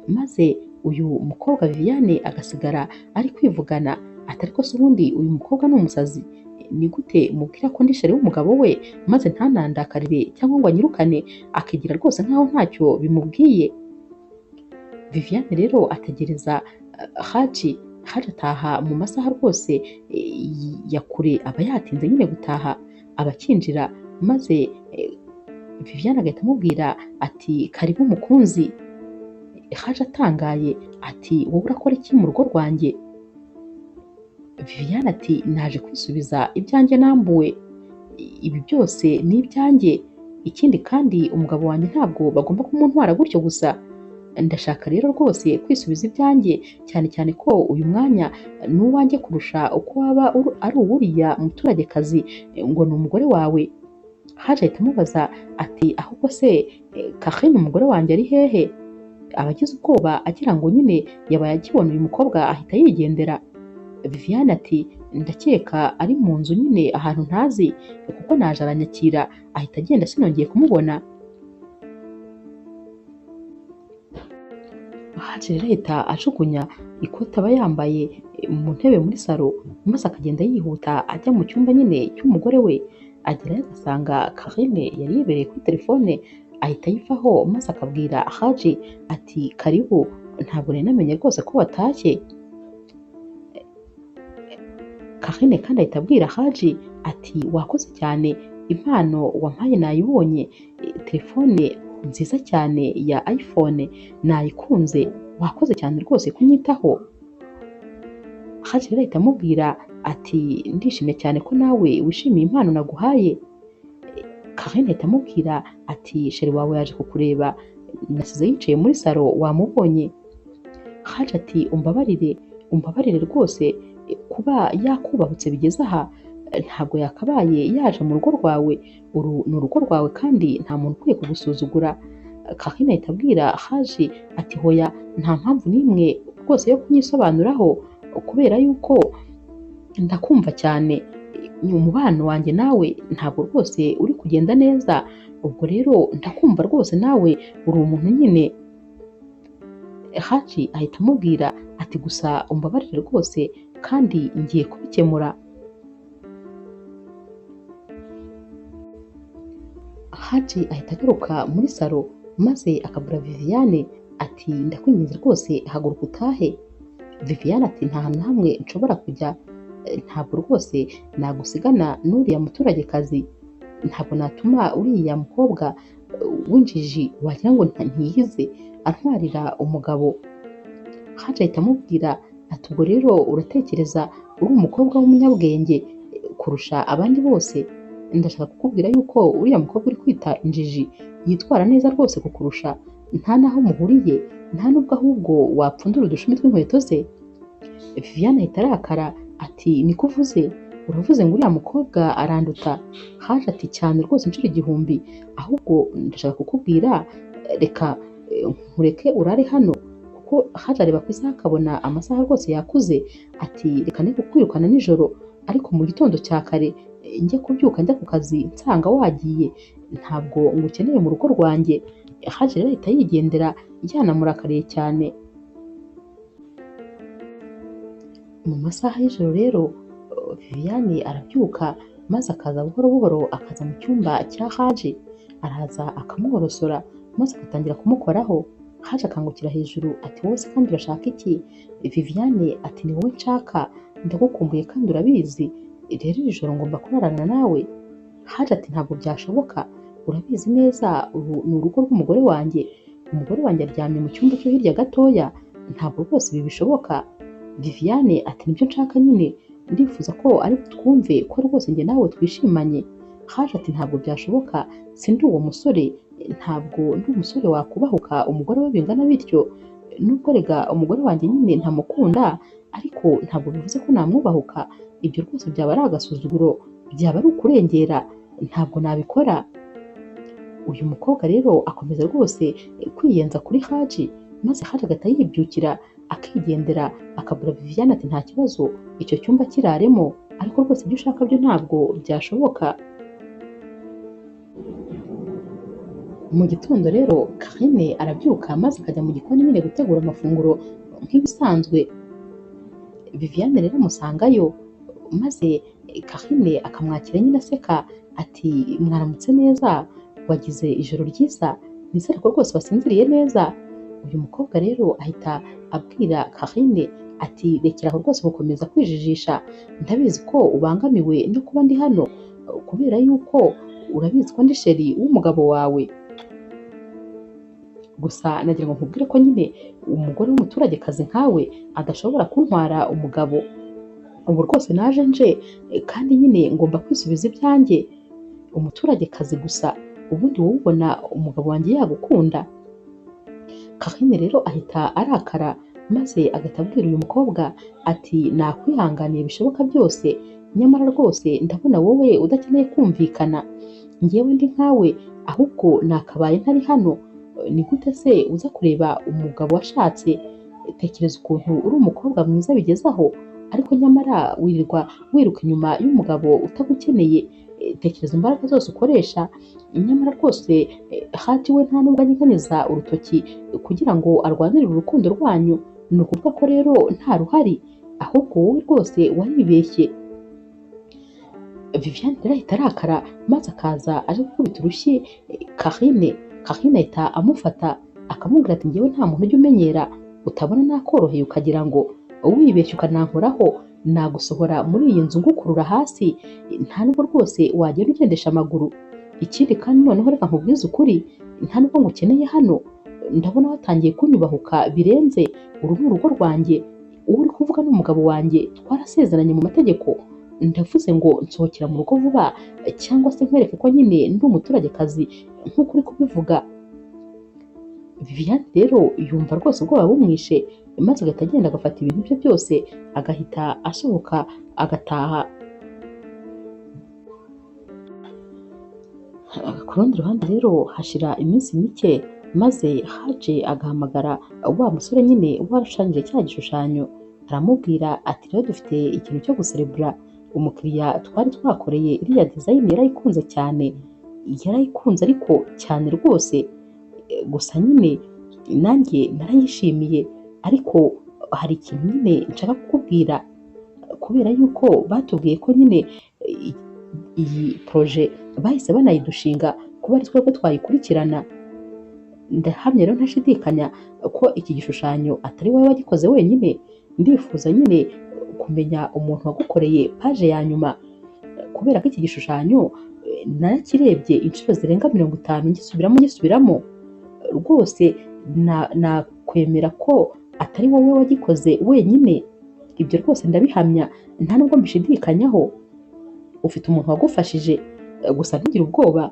maze uyu mukobwa Viviane agasigara ari kwivugana, Ati ariko se ubundi uyu mukobwa ni umusazi, ni gute mubwira ko ndi sheri w'umugabo we maze ntanandakarire cyangwa ngo anyirukane, akigira rwose nkaho ntacyo bimubwiye. Viviane rero ategereza Haji. Haji ataha mu masaha rwose ya kure, aba yatinze nyine gutaha, aba akinjira maze Viviane agahita amubwira ati karibu mukunzi. Haji atangaye ati wowe urakora iki mu rugo rwanjye? Viviane ati naje kwisubiza ibyanjye nambuwe, ibi byose ni ibyanjye, ikindi kandi umugabo wanjye ntabwo bagomba kumuntwara gutyo gusa, ndashaka rero rwose kwisubiza ibyanjye, cyane cyane ko uyu mwanya ni uwanjye kurusha uko waba ari uwuriya muturagekazi ngo ni umugore wawe. Haji ahita amubaza ati ahubwo se Karine umugore wanjye ari hehe? Aba agize ubwoba agira ngo nyine yabaye akibona uyu mukobwa ahita yigendera. Viviane ati ndakeka ari mu nzu nyine ahantu ntazi, kuko naje aranyakira ahita agenda sinongeye kumubona. Haji rero ahita ajugunya ikote aba yambaye mu ntebe muri salo, maze akagenda yihuta ajya mu cyumba nyine cy'umugore we. Agerayo agasanga Karine yari yibereye kuri telefone, ahita ayivaho maze akabwira Haji ati karibu, ntabwo nari namenye rwose ko watashye. Karine kandi ahita abwira Haji ati wakoze cyane, impano wampaye nayibonye, telefone nziza cyane ya iPhone nayikunze, wakoze cyane rwose kunyitaho. Haji rero ahita amubwira ati ndishimye cyane ko nawe wishimiye impano naguhaye. Karine ahita amubwira ati sheri wawe yaje kukureba, nasize yicaye muri salo wamubonye. Haji ati umbabarire, umbabarire rwose, kuba yakubahutse bigeze aha ntabwo yakabaye yaje mu rugo rwawe, uru ni urugo rwawe kandi nta muntu ukwiye kugusuzugura. Karine ahita abwira Haji ati hoya, nta mpamvu n'imwe rwose yo kunyisobanuraho, kubera yuko ndakumva cyane, umubano wanjye nawe ntabwo rwose uri kugenda neza, ubwo rero ndakumva rwose nawe uri umuntu nyine. Haji ahita amubwira ati gusa umbabarire rwose kandi ngiye kubikemura. Haji ahita agaruka muri salo maze akabura Viviane ati ndakwinginze rwose haguruka utahe. Viviane ati nta hantu hamwe nshobora kujya, ntabwo rwose nagusigana n'uriya muturagekazi, ntabwo natuma uriya mukobwa w'injiji wagira ngo ntiyize antwarira umugabo. Haji ahita amubwira ati ubwo rero uratekereza uri umukobwa w'umunyabwenge kurusha abandi bose, ndashaka kukubwira yuko uriya mukobwa uri kwita injiji yitwara neza rwose kukurusha, nta n'aho muhuriye, nta n'ubwo ahubwo wapfundura udushumi tw'inkweto ze. Viviane ahita arakara ati niko uvuze, uravuze ngo uriya mukobwa aranduta? Haji ati cyane rwose inshuro 1000, ahubwo ndashaka kukubwira reka nkureke urare hano, kuko Haji areba ku isaha akabona amasaha rwose yakuze, ati reka ne kukwirukana nijoro, ariko mu gitondo cya kare njye kubyuka njya ku kazi nsanga wagiye, ntabwo ngukeneye mu rugo rwanjye. Haji rero ahita yigendera yanamurakariye cyane. Mu masaha y'ijoro rero Viviane arabyuka maze akaza buhoro buhoro akaza mu cyumba cya Haji, araza akamworosora maze agatangira kumukoraho. Haji akangukira hejuru ati wowe se kandi urashaka iki? Viviane ati ni wowe nshaka, ndagukumbuye kandi urabizi, rero iri joro ngomba kurarana nawe. Haji ati ntabwo byashoboka, urabizi neza uru ni urugo rw'umugore wanjye, umugore wanjye aryamye mu cyumba cyo hirya gatoya, ntabwo rwose ibi bishoboka. Viviane ati nibyo nshaka nyine, ndifuza ko ari twumve ko rwose njye nawe twishimanye. Haji ati ntabwo byashoboka, sindi uwo musore, ntabwo ndi umusore wakubahuka umugore we bingana bityo, nubwo rega umugore wanjye nyine ntamukunda, ariko ntabwo bivuze ko namwubahuka, ibyo rwose byaba ari agasuzuguro, byaba ari ukurengera, ntabwo nabikora. Uyu mukobwa rero akomeza rwose kwiyenza kuri Haji, maze Haji agahita yibyukira akigendera, akabura Viviane ati nta kibazo icyo cyumba kiraremo, ariko rwose ibyo ushaka byo ntabwo byashoboka. Mu gitondo rero Karine arabyuka maze akajya mu gikoni nyine gutegura amafunguro nk'ibisanzwe. Viviane rero amusangayo maze Karine akamwakira nyine aseka ati mwaramutse neza, wagize ijoro ryiza, nizere ko rwose wasinziriye neza. Uyu mukobwa rero ahita abwira Karine ati rekera aho rwose gukomeza kwijijisha, ndabizi ko ubangamiwe no kuba ndi hano kubera yuko urabizi ko ndi sheri w'umugabo wawe. Gusa nagira ngo nkubwire ko nyine umugore w'umuturagekazi nkawe adashobora kuntwara umugabo. Ubu rwose naje nje kandi nyine ngomba kwisubiza ibyanjye. Umuturagekazi gusa, ubundi wowe ubona umugabo wanjye yagukunda? Karine rero ahita arakara maze agahita abwira uyu mukobwa ati nakwihanganiye bishoboka byose, nyamara rwose ndabona wowe udakeneye kumvikana, njyewe ndi nkawe ahubwo nakabaye ntari hano. Ni gute se uza kureba umugabo washatse? Tekereza ukuntu uri umukobwa mwiza bigeze aho, ariko nyamara wirirwa wiruka inyuma y'umugabo utagukeneye. Tekereza imbaraga zose ukoresha, nyamara rwose Haji we nta nubwo anyeganyeza urutoki kugira ngo arwanirire urukundo rwanyu. Ni ukuvuga ko rero nta ruhari, ahubwo wowe rwose waribeshye. Viviane rero ahita arakara maze akaza aje gukubita urushyi Karine. Karine ahita amufata akamubwira ati njyewe nta muntu ujya umenyera, utabona nakoroheye ukagira ngo wibeshye ukanankoraho nagusohora muri iyi nzu ngukurura hasi, nta nubwo rwose wagenda ugendesha amaguru. Ikindi kandi noneho reka nkubwize ukuri, nta nubwo ngukeneye hano, ndabona watangiye kunyubahuka birenze. Uru ni urugo rwanjye, uwo uri kuvuga ni umugabo wanjye, twarasezeranye mu mategeko. Ndavuze ngo nsohokera mu rugo vuba cyangwa se nkwereke ko nyine ndi umuturagekazi nk'uko uri kubivuga. Viviane rero yumva rwose ubwoba bumwishe, maze agahita agenda agafata ibintu bye byose agahita asohoka agataha. Ku rundi ruhande rero hashira iminsi mike maze Haji agahamagara wa musore nyine warushushanyije cya gishushanyo, aramubwira ati rero dufite ikintu cyo guserebura, umukiriya twari twakoreye iriya design yarayikunze cyane, yarayikunze ariko cyane rwose, gusa nyine nanjye narayishimiye, ariko hari ikintu nyine nshaka kukubwira, kubera yuko batubwiye ko nyine iyi projet bahise banayidushinga kuba ari twebwe twayikurikirana. Ndahamya rero ntashidikanya ko iki gishushanyo atari wowe wagikoze wenyine, ndifuza nyine kumenya umuntu wagukoreye paje ya nyuma, kubera ko iki gishushanyo narakirebye inshuro zirenga 50 ngisubiramo ngisubiramo, rwose nakwemera ko atari wowe wagikoze wenyine, ibyo rwose ndabihamya nta nubwo mbishidikanyaho. Ufite umuntu wagufashije, gusa ntugire ubwoba,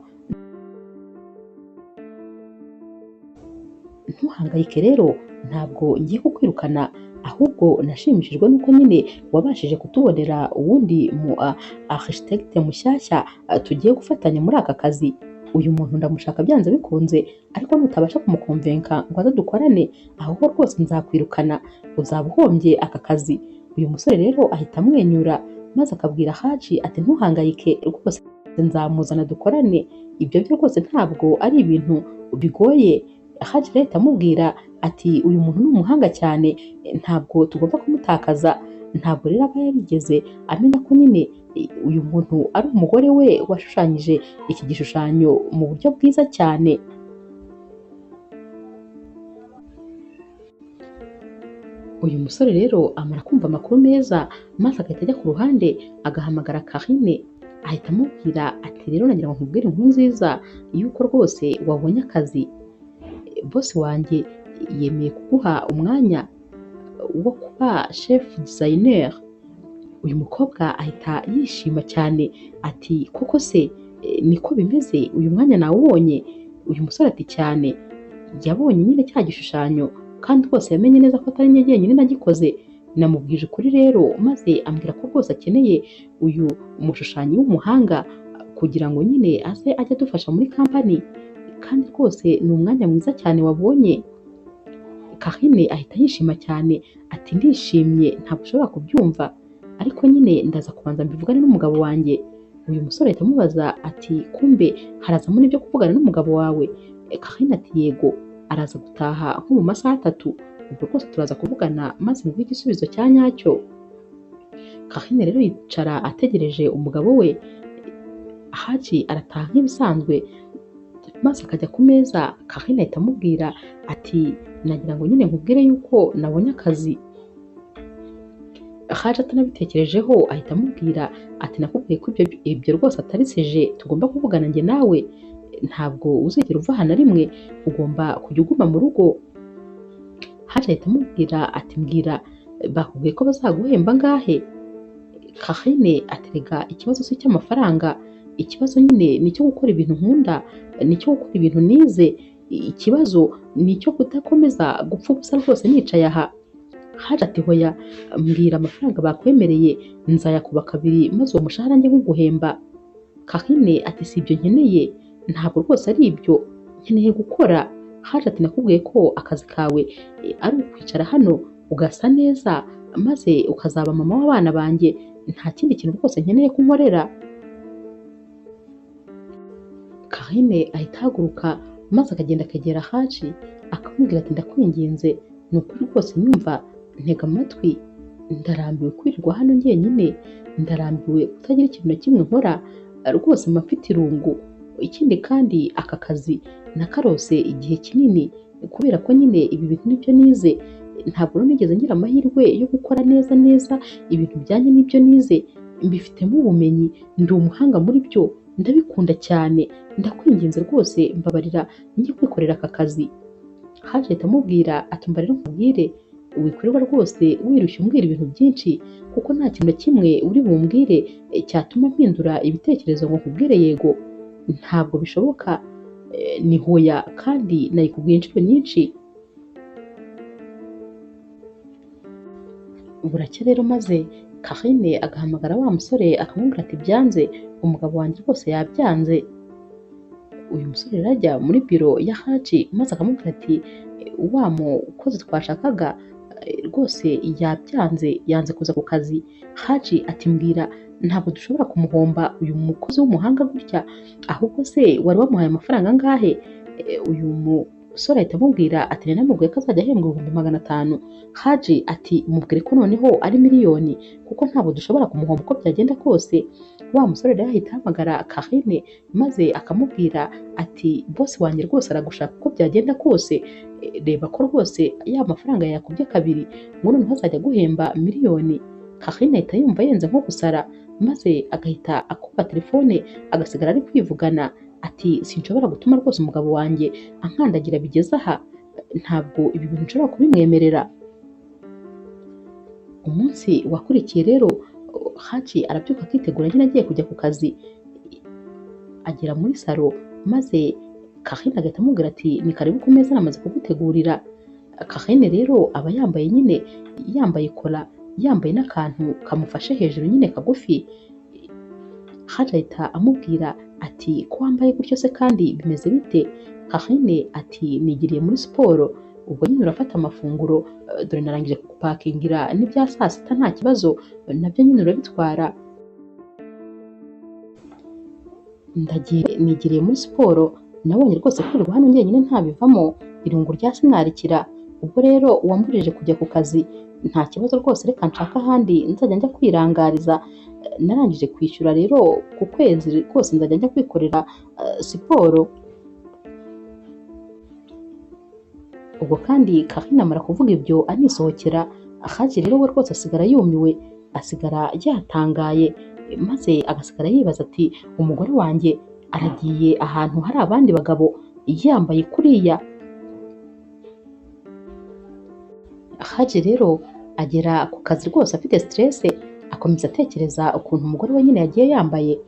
ntuhangayike rero, ntabwo ngiye kukwirukana, ahubwo nashimishijwe nuko nyine wabashije kutubonera uwundi mu architecte mushyashya tugiye gufatanya muri aka kazi. Uyu muntu ndamushaka byanze bikunze, ariko nutabasha kumukonvenka ngo aze dukorane, aho rwose nzakwirukana, uzaba uhombye aka kazi. Uyu musore rero ahita amwenyura maze akabwira Haji ati ntuhangayike rwose nzamuzana dukorane, ibyo byo rwose ntabwo ari ibintu bigoye. Haji rero ahita amubwira ati uyu muntu ni umuhanga cyane, ntabwo tugomba kumutakaza. Ntabwo rero aba yarigeze amenya ko nyine uyu muntu ari umugore we washushanyije iki gishushanyo mu buryo bwiza cyane. Uyu musore rero amara kumva amakuru meza maze agahita ajya ku ruhande agahamagara Karine, ahita amubwira ati rero nagira ngo nkubwire inkuru nziza yuko rwose wabonye akazi, bosi wanjye yemeye kuguha umwanya wo kuba chef designer. Uyu mukobwa ahita yishima cyane ati koko se niko bimeze, uyu mwanya nawubonye? Uyu musore ati cyane, yabonye nyine cya gishushanyo kandi rwose yamenye neza ko atari njye jyenyine nagikoze, namubwije ukuri rero maze ambwira ko rwose akeneye uyu mushushanyi w'umuhanga kugira ngo nyine aze ajye adufasha muri kampani, kandi rwose ni umwanya mwiza cyane wabonye. Karine ahita yishima cyane ati ndishimye ntabwo ushobora kubyumva, ariko nyine ndaza kubanza mbivugane n'umugabo wanjye. Uyu musore ahita amubaza ati kumbe harazamo n'ibyo kuvugana n'umugabo wawe? Karine ati yego, araza gutaha nko mu masaha 3, ubwo rwose turaza kuvugana maze nguhe igisubizo cya nyacyo. Karine rero yicara ategereje umugabo we. Haji arataha nk'ibisanzwe maze akajya ku meza. Karine ahita amubwira ati nagira ngo nyine nkubwire yuko nabonye akazi. Haji atanabitekerejeho ahita amubwira ati nakubwiye ko ibyo rwose atari seje tugomba kuvugana njye nawe, ntabwo uzigera uva aha na rimwe, ugomba kujya uguma mu rugo. Haji ahita amubwira ati mbwira bakubwiye ko bazaguhemba angahe? Karine aterega ikibazo si icy'amafaranga, ikibazo nyine ni icyo gukora ibintu nkunda, ni icyo gukora ibintu nize, ikibazo ni icyo kudakomeza gupfa ubusa rwose nicaye aha. Haji ati hoya mbwira amafaranga bakwemereye nzayakuba kabiri maze uwo mushahara njye nkuguhemba. Karine ati si ibyo nkeneye, ntabwo rwose ari ibyo nkeneye gukora. Haji ati nakubwiye ko akazi kawe ari ukwicara hano ugasa neza maze ukazaba mama w'abana banjye, nta kindi kintu rwose nkeneye ko unkorera. Karine ahita ahaguruka maze akagenda akegera Haji akamubwira ati ndakwinginze ni ukuri rwose nyumva, ntega amatwi, ndarambiwe kwirirwa hano njyenyine, ndarambiwe kutagira ikintu na kimwe nkora, rwose mba mfite irungu. Ikindi kandi aka kazi nakarose igihe kinini kubera ko nyine ibi bintu nibyo nize, ntabwo rero nigeze ngira amahirwe yo gukora neza neza ibintu bijyanye n'ibyo nize, mbifitemo ubumenyi, ndi umuhanga muri byo, ndabikunda cyane, ndakwinginze rwose mbabarira njye kwikorera aka kazi. Haji ahita amubwira ati mba rero nkubwire, wikwirirwa rwose wirushya umbwira ibintu byinshi kuko nta kintu na kimwe uri bumbwire cyatuma mpindura ibitekerezo ngo nkubwire yego, ntabwo bishoboka, ni hoya kandi nayikubwiye inshuro nyinshi. Buracya rero maze Karine agahamagara wa musore akamubwira ati byanze, umugabo wanjye rwose yabyanze. Uyu musore rero ajya muri biro ya Haji maze akamubwira ati wa mukozi twashakaga rwose yabyanze, yanze kuza ku kazi. Haji ati mbwira ntabwo dushobora kumuhomba uyu mukozi w'umuhanga gutya, ahubwo se wari wamuhaye amafaranga angahe? Uyu musore ahita amubwira ati namubwiye ko azajya ahembwa 500,000. Haji ati mubwire ko noneho ari 1,000,000 kuko ntabwo dushobora kumuhomba uko byagenda kose. Wa musore rero ahita ahamagara Karine maze akamubwira ati bosi wanjye rwose aragushaka uko byagenda kose, reba ko rwose ya mafaranga yakubye kabiri, ngo noneho azajya aguhemba 1,000,000. Karine ahita yumva yenze nko gusara maze agahita akupa telefone agasigara ari kwivugana ati sinshobora gutuma rwose umugabo wanjye ankandagira bigeze aha, ntabwo ibi bintu nshobora kubimwemerera. Umunsi wakurikiye rero Haji arabyuka akitegura nyine agiye kujya ku kazi, agera muri salo maze Karine agahita amubwira ati ni karibu ku meza namaze kugutegurira. Karine rero aba yambaye nyine yambaye kola, yambaye n'akantu kamufashe hejuru nyine kagufi. Haji ahita amubwira ati ko wambaye gutyo se kandi bimeze bite? Karine ati nigiriye muri siporo, ubwo nyine urafata amafunguro, dore narangije kugupakingira n'ibya saa sita nta kibazo, nabyo nyine urabitwara. Ndagiye nigiriye muri siporo, nabonye rwose kwirirwa hano njyenyine ntabivamo, irungu rya sinarikira, ubwo rero wambujije kujya ku kazi, nta kibazo rwose reka nshaka ahandi nzajya njya kwirangariza, narangije kwishyura rero ku kwezi rwose nzajya njya kwikorera siporo. Ubwo kandi Karine amara kuvuga ibyo anisohokera. Haji rero we rwose asigara yumiwe, asigara yatangaye, maze agasigara yibaza ati umugore wanjye aragiye ahantu hari abandi bagabo yambaye kuriya. Haji rero agera ku kazi rwose afite stress, akomeza atekereza ukuntu umugore we nyine yagiye yambaye.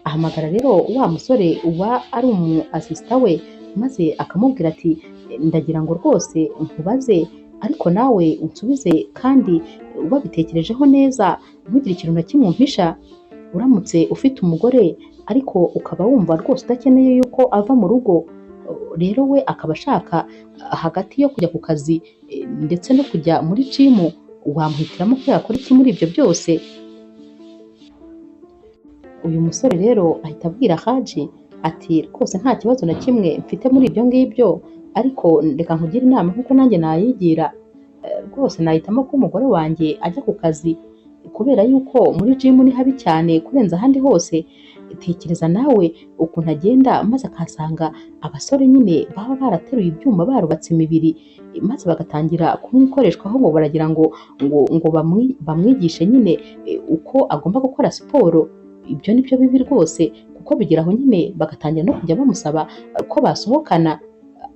Ahamagara rero wa musore uba ari umu asisita we maze akamubwira ati ndagira ngo rwose nkubaze ariko nawe unsubize kandi wabitekerejeho neza, ntugire ikintu na kimwe umpisha. Uramutse ufite umugore ariko ukaba wumva rwose udakeneye yuko ava mu rugo, rero we akaba ashaka hagati yo kujya ku kazi ndetse no kujya muri jimu, wamuhitiramo ko yakora iki muri ibyo byose? Uyu musore rero ahita abwira Haji ati rwose nta kibazo na kimwe mfite muri ibyo ngibyo, ariko reka nkugire inama nk'uko nanjye nayigira, rwose nahitamo ko umugore wanjye ajya ku kazi Kubera yuko muri jimu ni habi cyane kurenza ahandi hose. Tekereza nawe ukuntu agenda maze akahasanga abasore nyine baba barateruye ibyuma barubatse imibiri, maze bagatangira kumwikoreshwaho ngo baragira ngo bamwigishe nyine uko agomba gukora siporo. Ibyo ni byo bibi rwose, kuko bigera aho nyine bagatangira no kujya bamusaba ko basohokana.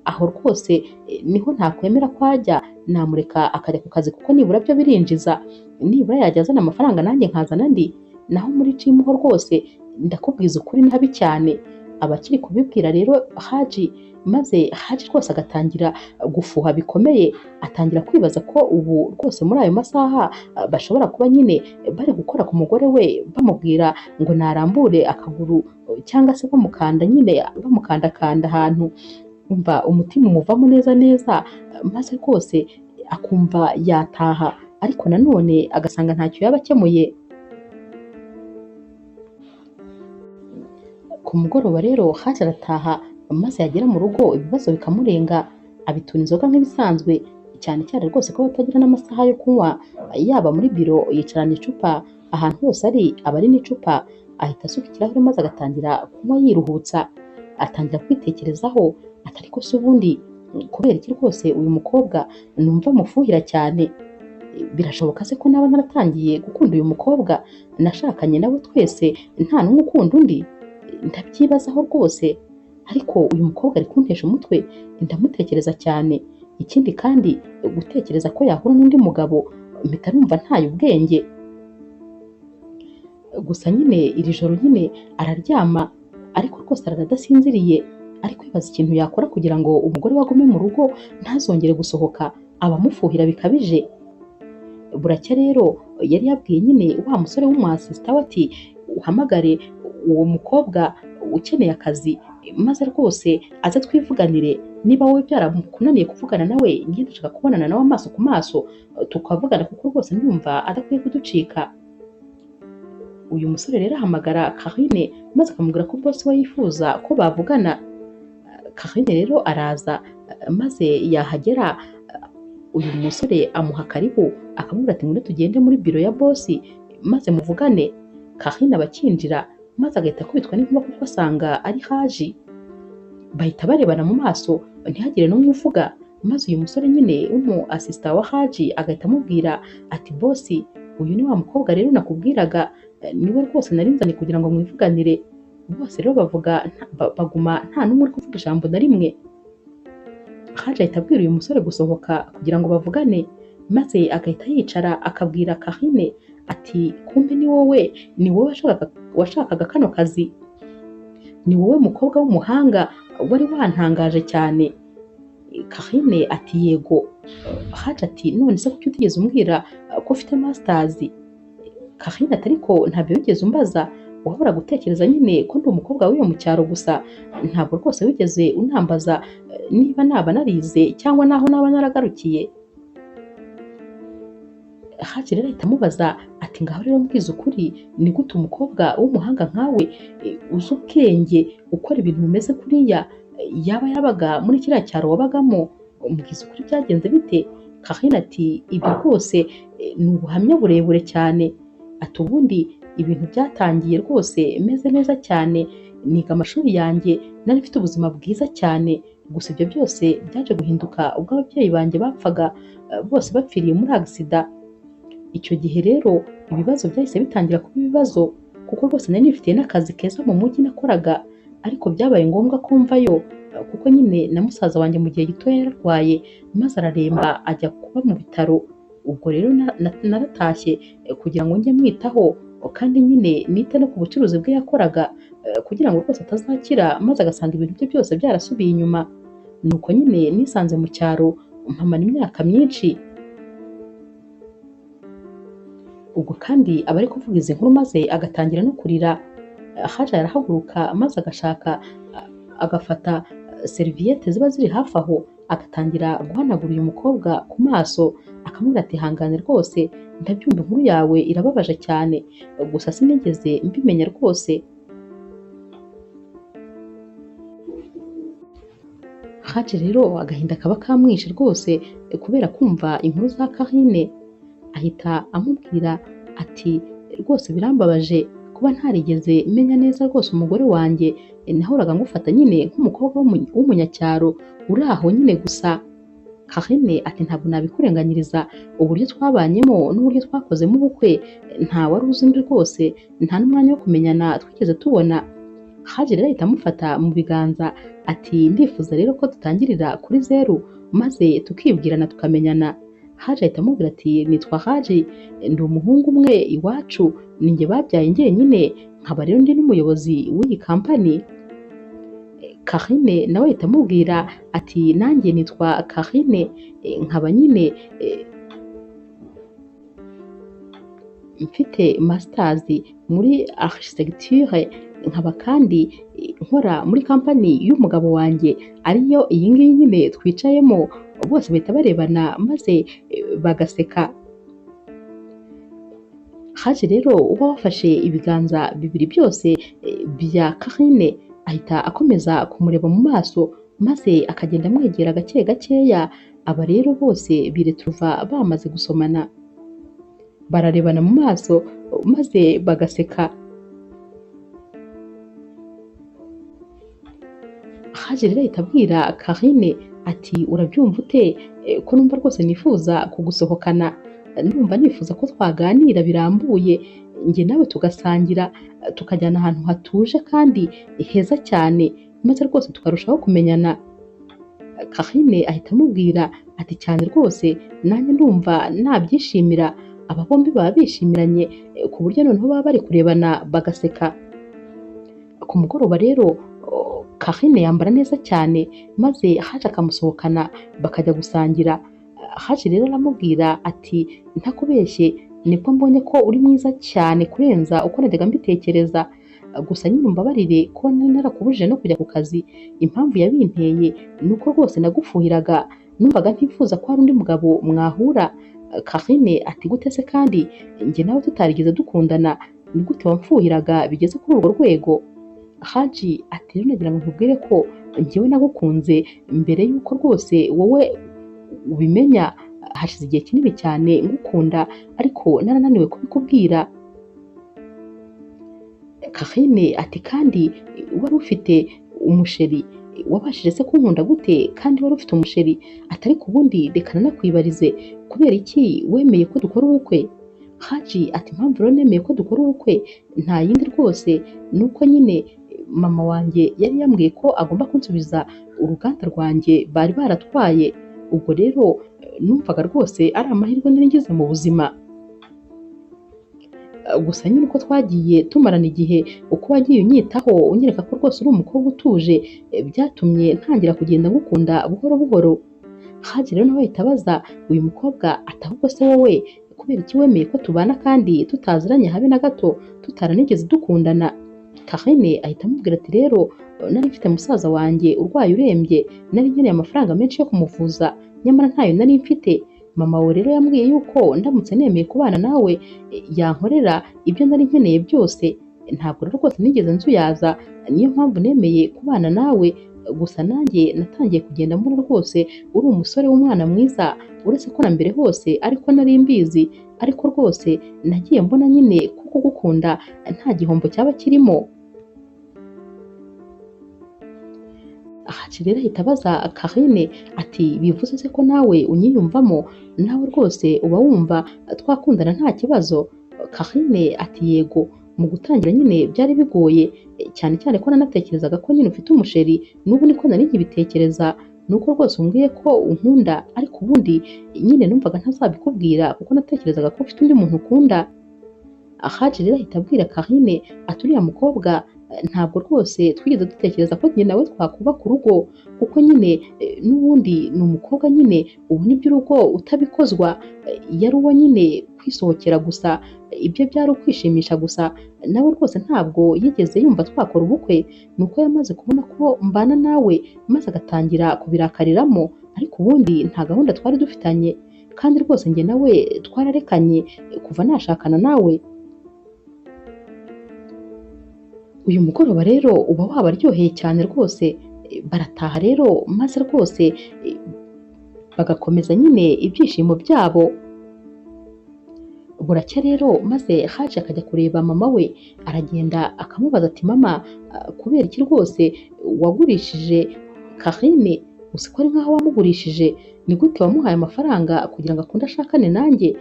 Aho rwose niho ntakwemera ko ajya, namureka akajya ku kazi kuko nibura byo birinjiza, nibura yajya azana amafaranga nanjye nkazana andi. Naho muri jimu ho rwose ndakubwiza ukuri ni habi cyane. Abakiri kubibwira rero Haji, maze Haji rwose agatangira gufuha bikomeye, atangira kwibaza ko ubu rwose muri ayo masaha bashobora kuba nyine bari gukora ku mugore we, bamubwira ngo narambure akaguru cyangwa se bamukanda nyine, bamukandakanda ahantu. Umva umutima umuvamo neza neza, maze rwose akumva yataha, ariko nanone agasanga ntacyo yaba akemuye. Ku mugoroba rero Haji arataha, maze yagera mu rugo ibibazo bikamurenga, abitura inzoga nk'ibisanzwe, cyane cyane rwose ko batagira n'amasaha yo kunywa. Yaba muri biro yicarana icupa, ahantu hose ari aba ari n'icupa, ahita asuka ikirahure maze agatangira kunywa yiruhutsa. Atangira kwitekerezaho ati ariko se ubundi kubera iki rwose uyu mukobwa numva amufuhira cyane? Birashoboka se ko naba naratangiye gukunda uyu mukobwa nashakanye nawe twese nta n'umwe ukunda undi? Ndabyibazaho rwose, ariko uyu mukobwa ari kuntesha umutwe, ndamutekereza cyane. Ikindi kandi gutekereza ko yahura n'undi mugabo mpita numva ntaye ubwenge. Gusa nyine iri joro nyine araryama, ariko rwose arara adasinziriye, ari kwibaza ikintu yakora kugira ngo umugore we agume mu rugo ntazongere gusohoka, abamufuhira bikabije. Buracya rero yari yabwiye nyine wa musore w'umuasisita we ati uhamagare uwo mukobwa ukeneye akazi, maze rwose aze twivuganire, niba wowe byarakunaniye kuvugana nawe njye ndashaka kubonana nawe amaso ku maso tukavugana, kuko rwose ndumva adakwiye kuducika. Uyu musore rero ahamagara Karine maze akamubwira ko boss we yifuza ko bavugana. Karine rero araza, maze yahagera uyu musore amuha karibu, akamubwira ati ngwino tugende muri biro ya boss maze muvugane. Karine abakinjira maze agahita akubitwa n'inkuba kuko asanga ari Haji. Bahita barebana mu maso ntihagire n'umwe uvuga, maze uyu musore nyine w'umu asisita wa Haji agahita amubwira ati boss, uyu ni wa mukobwa rero nakubwiraga, niwe rwose nari nzanye kugira ngo mwivuganire. Bose rero bavuga baguma nta n'umwe uri kuvuga ijambo na rimwe. Haji ahita abwira uyu musore gusohoka kugira ngo bavugane, maze agahita yicara akabwira Karine ati kumbe ni wowe, ni wowe washakaga kano kazi, ni wowe mukobwa w'umuhanga wari wantangaje cyane. Karine ati yego. Haji ati none se kuki utigeze umbwira ko ufite masters? Karine ati ariko ntabyo wigeze umbaza, wahora gutekereza nyine ko ndi umukobwa w'iyo mu cyaro gusa, ntabwo rwose wigeze unambaza niba naba narize cyangwa naho naba naragarukiye. Haji rero ahita amubaza ati ngaho rero mbwiza ukuri, ni gute umukobwa w'umuhanga nkawe uzi ubwenge ukora ibintu bimeze kuriya yaba yarabaga muri kiriya cyaro wabagamo? Mbwiza ukuri byagenze bite? Karine ati ibyo rwose ni ubuhamya burebure cyane. Ati ubundi ibintu byatangiye rwose meze neza cyane, niga amashuri yanjye nari mfite ubuzima bwiza cyane, gusa ibyo byose byaje guhinduka ubwo ababyeyi banjye bapfaga, bose bapfiriye muri agisida. Icyo gihe rero ibibazo byahise bitangira kuba ibibazo, kuko rwose nari nifitiye n'akazi keza mu mujyi nakoraga, ariko byabaye ngombwa ko mvayo kuko nyine na musaza wanjye mu gihe gito yararwaye maze araremba ajya kuba mu bitaro. Ubwo rero naratashye kugira ngo njye mwitaho, kandi nyine nite no ku bucuruzi bwe yakoraga kugira ngo rwose atazakira maze agasanga ibintu bye byose byarasubiye inyuma. Nuko nyine nisanze mu cyaro mpamara imyaka myinshi. Ubwo kandi aba ari kuvuga izi nkuru maze agatangira no kurira. Haji arahaguruka maze agashaka agafata seriviyete ziba ziri hafi aho, agatangira guhanagura uyu mukobwa ku maso, akamubwira ati hangane rwose ndabyumva inkuru yawe irababaje cyane, gusa sinigeze mbimenya rwose. Haji rero agahinda kaba kamwishe rwose kubera kumva inkuru za Karine, ahita amubwira Ati rwose birambabaje kuba ntarigeze menya neza rwose umugore wanjye, nahoraga ngufata nyine nk'umukobwa w'umunyacyaro uri aho nyine gusa. Karine ati ntabwo nabikurenganyiriza, uburyo twabanyemo n'uburyo twakozemo ubukwe nta wari uzi undi rwose, nta n'umwanya wo kumenyana twigeze tubona. Haji rero ahita amufata mu biganza ati ndifuza rero ko dutangirira kuri zeru maze tukibwirana tukamenyana. Haji ahita amubwira ati nitwa Haji, ndi umuhungu umwe iwacu, ni njye babyaye njyenyine, nkaba rero ndi n'umuyobozi w'iyi kampani. Karine nawe ahita amubwira ati nanjye nitwa Karine, nkaba nyine mfite masters muri architecture, nkaba kandi nkora muri kampani y'umugabo wanjye ariyo iyi ngiyi nyine twicayemo. Bose bahita barebana maze bagaseka. Haji rero uba wafashe ibiganza bibiri byose bya Karine ahita akomeza kumureba mu maso maze akagenda amwegera gake gakeya. Aba rero bose bireturuva bamaze gusomana, bararebana mu maso maze bagaseka. Haji rero ahita abwira Karine ati urabyumva ute ko numva rwose nifuza kugusohokana, ndumva nifuza ko twaganira birambuye njye nawe tugasangira, tukajyana ahantu hatuje kandi heza cyane, maze rwose tukarushaho kumenyana. Karine ahita amubwira ati cyane rwose nanjye ndumva nabyishimira. Aba bombi baba bishimiranye ku buryo noneho baba bari kurebana bagaseka. Ku mugoroba rero Karine yambara neza cyane maze Haji akamusohokana bakajya gusangira. Haji rero aramubwira ati ntakubeshye nibwo mbonye ko uri mwiza cyane kurenza uko najyaga mbitekereza, gusa nyine umbabarire ko nari narakubujije no kujya ku kazi. Impamvu yabinteye ni uko rwose nagufuhiraga, numvaga ntifuza ko hari undi mugabo mwahura. Karine ati gute se kandi njye nawe tutarigeze dukundana, ni gute wamfuhiraga bigeze kuri urwo rwego? Haji ati rero nagira ngo nkubwire ko njyewe nagukunze mbere y'uko rwose wowe ubimenya, hashize igihe kinini cyane ngukunda ariko narananiwe kubikubwira. Karine ati kandi wari ufite umusheri, wabashije se kunkunda gute kandi wari ufite umusheri? Atari ku bundi reka nanakwibarize, kubera iki wemeye ko dukora ubukwe? Haji ati impamvu rero nemeye ko dukora ubukwe nta yindi rwose, ni uko nyine mama wanjye yari yambwiye ko agomba kunsubiza uruganda rwanjye bari baratwaye, ubwo rero numvaga rwose ari amahirwe nari ngize mu buzima. Gusa nyine uko twagiye tumarana igihe, uko wagiye unyitaho unyereka ko rwose uri umukobwa utuje, byatumye ntangira kugenda ngukunda buhoro buhoro. Haji rero nawe ahita abaza uyu mukobwa ati ahubwo se wowe kubera iki wemeye ko tubana kandi tutaziranye habe na gato, tutaranigeze dukundana? Karine ahita amubwira ati rero nari mfite musaza wanjye urwaye urembye, nari nkeneye amafaranga menshi yo kumuvuza, nyamara ntayo nari mfite. Mama we rero yambwiye yuko ndamutse nemeye kubana nawe yankorera ibyo nari nkeneye byose, ntabwo rero rwose nigeze nzuyaza, niyo mpamvu nemeye kubana nawe. Gusa nanjye natangiye kugenda mbona rwose uri umusore w'umwana mwiza, uretse ko na mbere hose ariko nari mbizi, ariko rwose nagiye mbona nyine ko kugukunda nta gihombo cyaba kirimo. Haji rero ahita abaza Karine ati bivuze se ko nawe unyiyumvamo, nawe rwose uba wumva twakundana nta kibazo? Karine ati yego, mu gutangira nyine byari bigoye cyane cyane ko nanatekerezaga ko nyine ufite umusheri, n'ubu niko nari nkibitekereza, nuko rwose umbwiye ko unkunda, ariko ubundi nyine numvaga ntazabikubwira kuko natekerezaga ko ufite undi muntu ukunda. Haji rero ahita abwira Karine ati uriya mukobwa ntabwo rwose twigeze dutekereza ko njye nawe twakubaka urugo, kuko nyine n'ubundi ni umukobwa nyine ubona iby'urugo utabikozwa, yari uwo nyine kwisohokera gusa, ibyo byari ukwishimisha gusa, nawe rwose ntabwo yigeze yumva twakora ubukwe, ni uko yamaze kubona ko mbana nawe maze agatangira kubirakariramo, ariko ubundi nta gahunda twari dufitanye, kandi rwose njye nawe twararekanye kuva nashakana nawe. Uyu mugoroba rero uba wabaryoheye cyane rwose, barataha rero maze rwose bagakomeza nyine ibyishimo byabo. Buracya rero maze Haji akajya kureba mama we, aragenda akamubaza ati mama, kubera iki rwose wagurishije Karine? Uzi ko ari nkaho wamugurishije? Ni gute wamuhaye amafaranga kugira ngo akunde ashakane nanjye?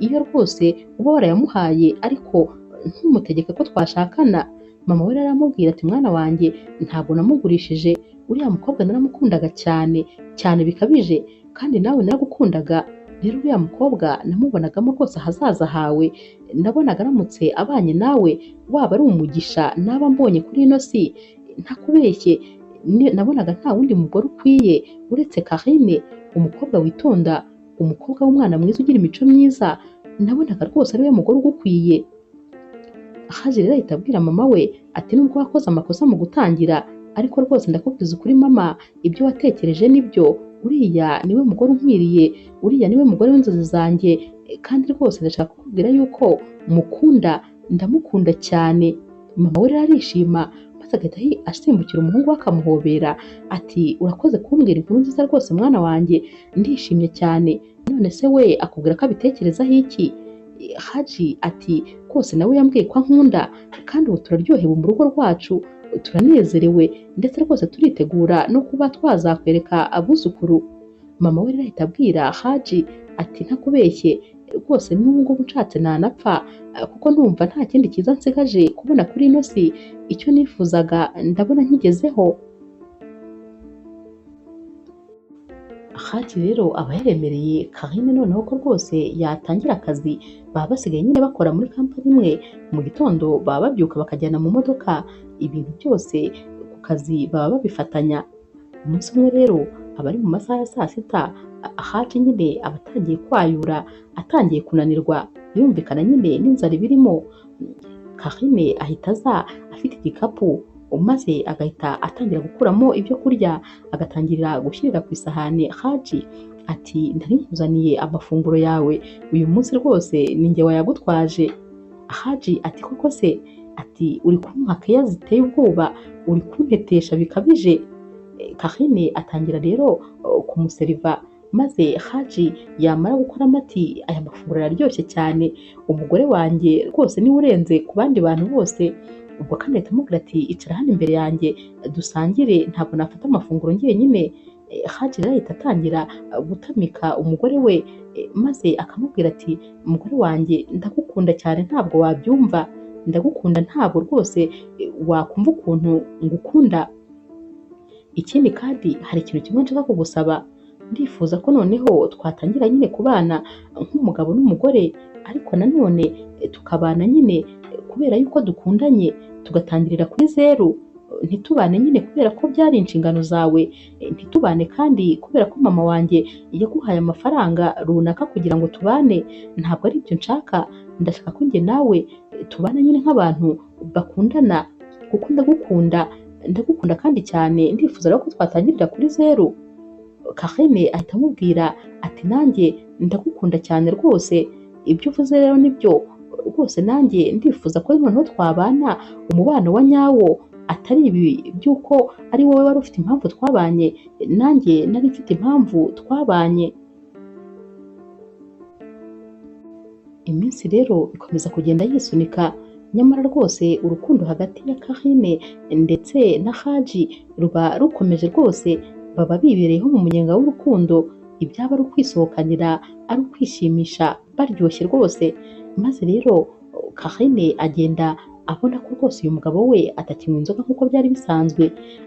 Iyo rwose uba warayamuhaye ariko ntumutegeke ko twashakana. Mama we rero aramubwira ati mwana wanjye, ntabwo namugurishije, uriya mukobwa naramukundaga cyane cyane bikabije, kandi nawe naragukundaga. Rero uriya mukobwa namubonagamo rwose ahazaza hawe, nabonaga aramutse abanye nawe waba ari umugisha naba mbonye kuri ino si. Ntakubeshye, nabonaga nta wundi mugore ukwiye uretse Karine, umukobwa witonda, umukobwa w'umwana mwiza ugira imico myiza, nabonaga rwose ari we mugore ugukwiye. Haji rero ahita abwira mama we ati nubwo wakoze amakosa mu gutangira, ariko rwose ndakubwiza ukuri mama, ibyo watekereje nibyo, uriya niwe mugore unkwiriye, uriya niwe mugore w'inzozi zanjye, kandi rwose ndashaka kukubwira yuko mukunda, ndamukunda cyane. Mama we rero arishima maze agahita asimbukira umuhungu we akamuhobera ati urakoze kumbwira inkuru nziza rwose mwana wanjye, ndishimye cyane. None se we akubwira ko abitekerezaho iki? Haji ati rwose nawe yambwiye ko ankunda, kandi ubu turaryohewe mu rugo rwacu, turanezerewe, ndetse rwose turitegura no kuba twazakwereka abuzukuru. Mama we rero ahita abwira Haji ati ntakubeshye rwose n'ubu ngubu nshatse nanapfa, kuko ndumva nta kindi cyiza nsigaje kubona kuri ino si, icyo nifuzaga ndabona nkigezeho. Haji rero aba yaremereye Karine noneho ko rwose yatangira akazi, baba basigaye nyine bakora muri kampani imwe, mu gitondo baba babyuka bakajyana mu modoka, ibintu byose ku kazi baba babifatanya. Umunsi umwe rero aba ari mu masaha ya saa sita, Haji nyine aba atangiye kwayura, atangiye kunanirwa, birumvikana nyine n'inzara ibirimo. Karine ahita aza afite igikapu, maze agahita atangira gukuramo ibyo kurya, agatangirira gushyirira ku isahani Haji ati nari nkuzaniye amafunguro yawe uyu munsi rwose ni njye wayagutwaje. Haji ati koko se? Ati uri kumpa keya ziteye ubwoba, uri kuntetesha bikabije. Karine atangira rero kumuseriva, maze Haji yamara gukoramo ati aya mafunguro araryoshye cyane, umugore wanjye rwose niwe urenze ku bandi bantu bose. Ubwo kandi ahita amubwira ati icara hano imbere yanjye dusangire, ntabwo nafata amafunguro njyenyine. Haji rero ahita atangira gutamika umugore we, maze akamubwira ati umugore wanjye ndagukunda cyane ntabwo wabyumva, ndagukunda ntabwo rwose wakumva ukuntu ngukunda. Ikindi kandi hari ikintu kimwe nshaka kugusaba, ndifuza ko noneho twatangira nyine kubana nk'umugabo n'umugore, ariko nanone tukabana nyine kubera yuko dukundanye, tugatangirira kuri zeru, ntitubane nyine kubera ko byari inshingano zawe, ntitubane kandi kubera ko mama wanjye yaguhaye amafaranga runaka kugira ngo tubane, ntabwo ari ibyo nshaka. Ndashaka ko njye nawe tubana nyine nk'abantu bakundana, kuko ndagukunda, ndagukunda kandi cyane, ndifuza rero ko twatangirira kuri zeru. Karine ahita amubwira ati nanjye ndagukunda cyane rwose, ibyo uvuze rero nibyo rwose, nanjye ndifuza ko noneho twabana umubano wa nyawo, atari ibi by'uko ari wowe wari ufite impamvu twabanye, nanjye nari mfite impamvu twabanye. Iminsi rero ikomeza kugenda yisunika, nyamara rwose urukundo hagati ya Karine ndetse na Haji ruba rukomeje rwose, baba bibereyeho mu munyenga w'urukundo, ibyaba ari ukwisohokanira, ari ukwishimisha, baryoshye rwose. Maze rero Karine agenda abona ko rwose uyu mugabo we atakinywa inzoga nk'uko byari bisanzwe,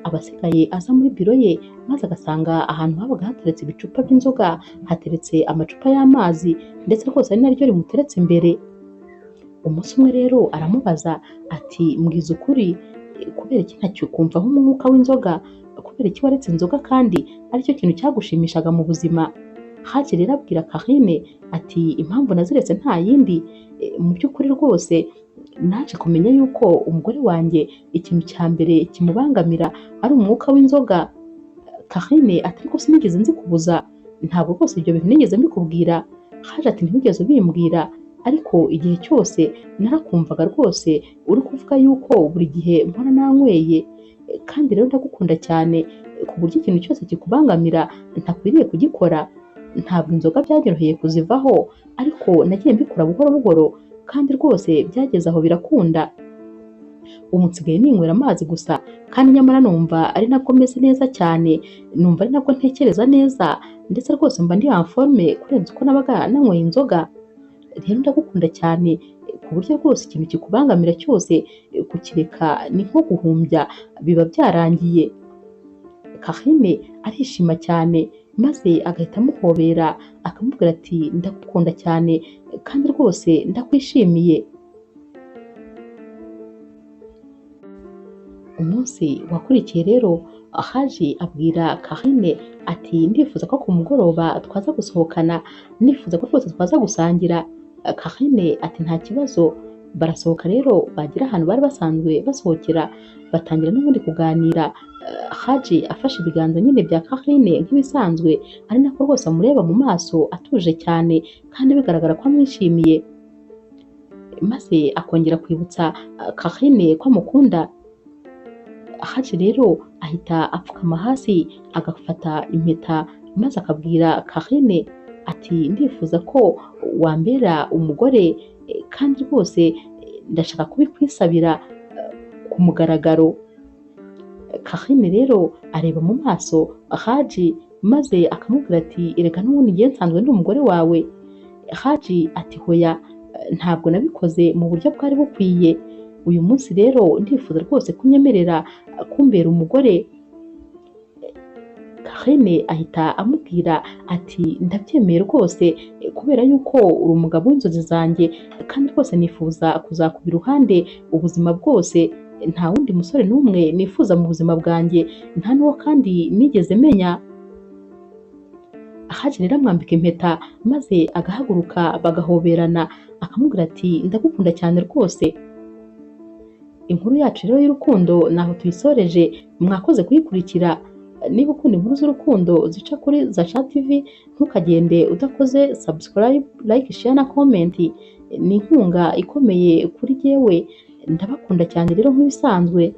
aba asigaye aza muri biro ye maze agasanga ahantu habaga hateretse ibicupa by'inzoga hateretse amacupa y'amazi, ndetse rwose ari naryo rimuteretse imbere. Umunsi umwe rero aramubaza ati mbwiza ukuri, kubera iki ntakikumva nk'umwuka w'inzoga? Kubera iki waretse inzoga kandi aricyo kintu cyagushimishaga mu buzima? Haji rero abwira Karine ati impamvu naziretse nta yindi, mu by'ukuri rwose naje kumenya yuko umugore wanjye ikintu cya mbere kimubangamira ari umwuka w'inzoga. Karine ati ariko sinigeze nzikubuza, ntabwo rwose ibyo bintu nigeze mbikubwira. Haji ati ntiwigeze ubimbwira, ariko igihe cyose narakumvaga rwose uri kuvuga yuko buri gihe mpora nanyweye, kandi rero ndagukunda cyane ku buryo ikintu cyose kikubangamira ntakwiriye kugikora. Ntabwo inzoga byanyoroheye kuzivaho, ariko nagiye mbikora buhoro buhoro kandi rwose byageze aho birakunda. Ubu nsigaye ninywera amazi gusa, kandi nyamara numva ari nabwo meze neza cyane, numva ari nabwo ntekereza neza, ndetse rwose mba ndi en forme kurenza uko nabaga nanyweye inzoga. Rero ndagukunda cyane ku buryo rwose ikintu kikubangamira cyose kukireka ni nko guhumbya, biba byarangiye. Karine arishima cyane maze agahita amuhobera akamubwira ati ndagukunda cyane kandi rwose ndakwishimiye. Umunsi wakurikiye rero Haji abwira Karine ati ndifuza ko ku mugoroba twaza gusohokana, nifuza ko rwose twaza gusangira. Karine ati nta kibazo. Barasohoka rero bagera ahantu bari basanzwe basohokera, batangira n'ubundi kuganira. Haji afashe ibiganza nyine bya Karine nk'ibisanzwe, ari nako rwose amureba mu maso atuje cyane kandi bigaragara ko amwishimiye, maze akongera kwibutsa Karine ko amukunda. Haji rero ahita apfukama hasi agafata impeta maze akabwira Karine ati ndifuza ko wambera umugore kandi rwose ndashaka kubikwisabira ku mugaragaro. Karine rero areba mu maso Haji maze akamubwira ati erega n'ubundi njye nsanzwe ndi umugore wawe. Haji ati hoya, ntabwo nabikoze mu buryo bwari bukwiye, uyu munsi rero ndifuza rwose kunyemerera kumbera umugore. Karine ahita amubwira ati ndabyemeye rwose kubera yuko uri umugabo w'inzozi zanjye kandi rwose nifuza kuzakuba iruhande ubuzima bwose, nta wundi musore n'umwe nifuza mu buzima bwanjye, nta n'uwo kandi nigeze menya. Haji rero amwambika impeta maze agahaguruka bagahoberana akamubwira ati ndagukunda cyane rwose. Inkuru yacu rero y'urukundo naho tuyisoreje, mwakoze kuyikurikira. Niba ukunda inkuru z'urukundo zica kuri Zasha TV, ntukagende udakoze subscribe, like, share na comment. Ni inkunga ikomeye kuri jyewe, ndabakunda cyane rero nk'ibisanzwe.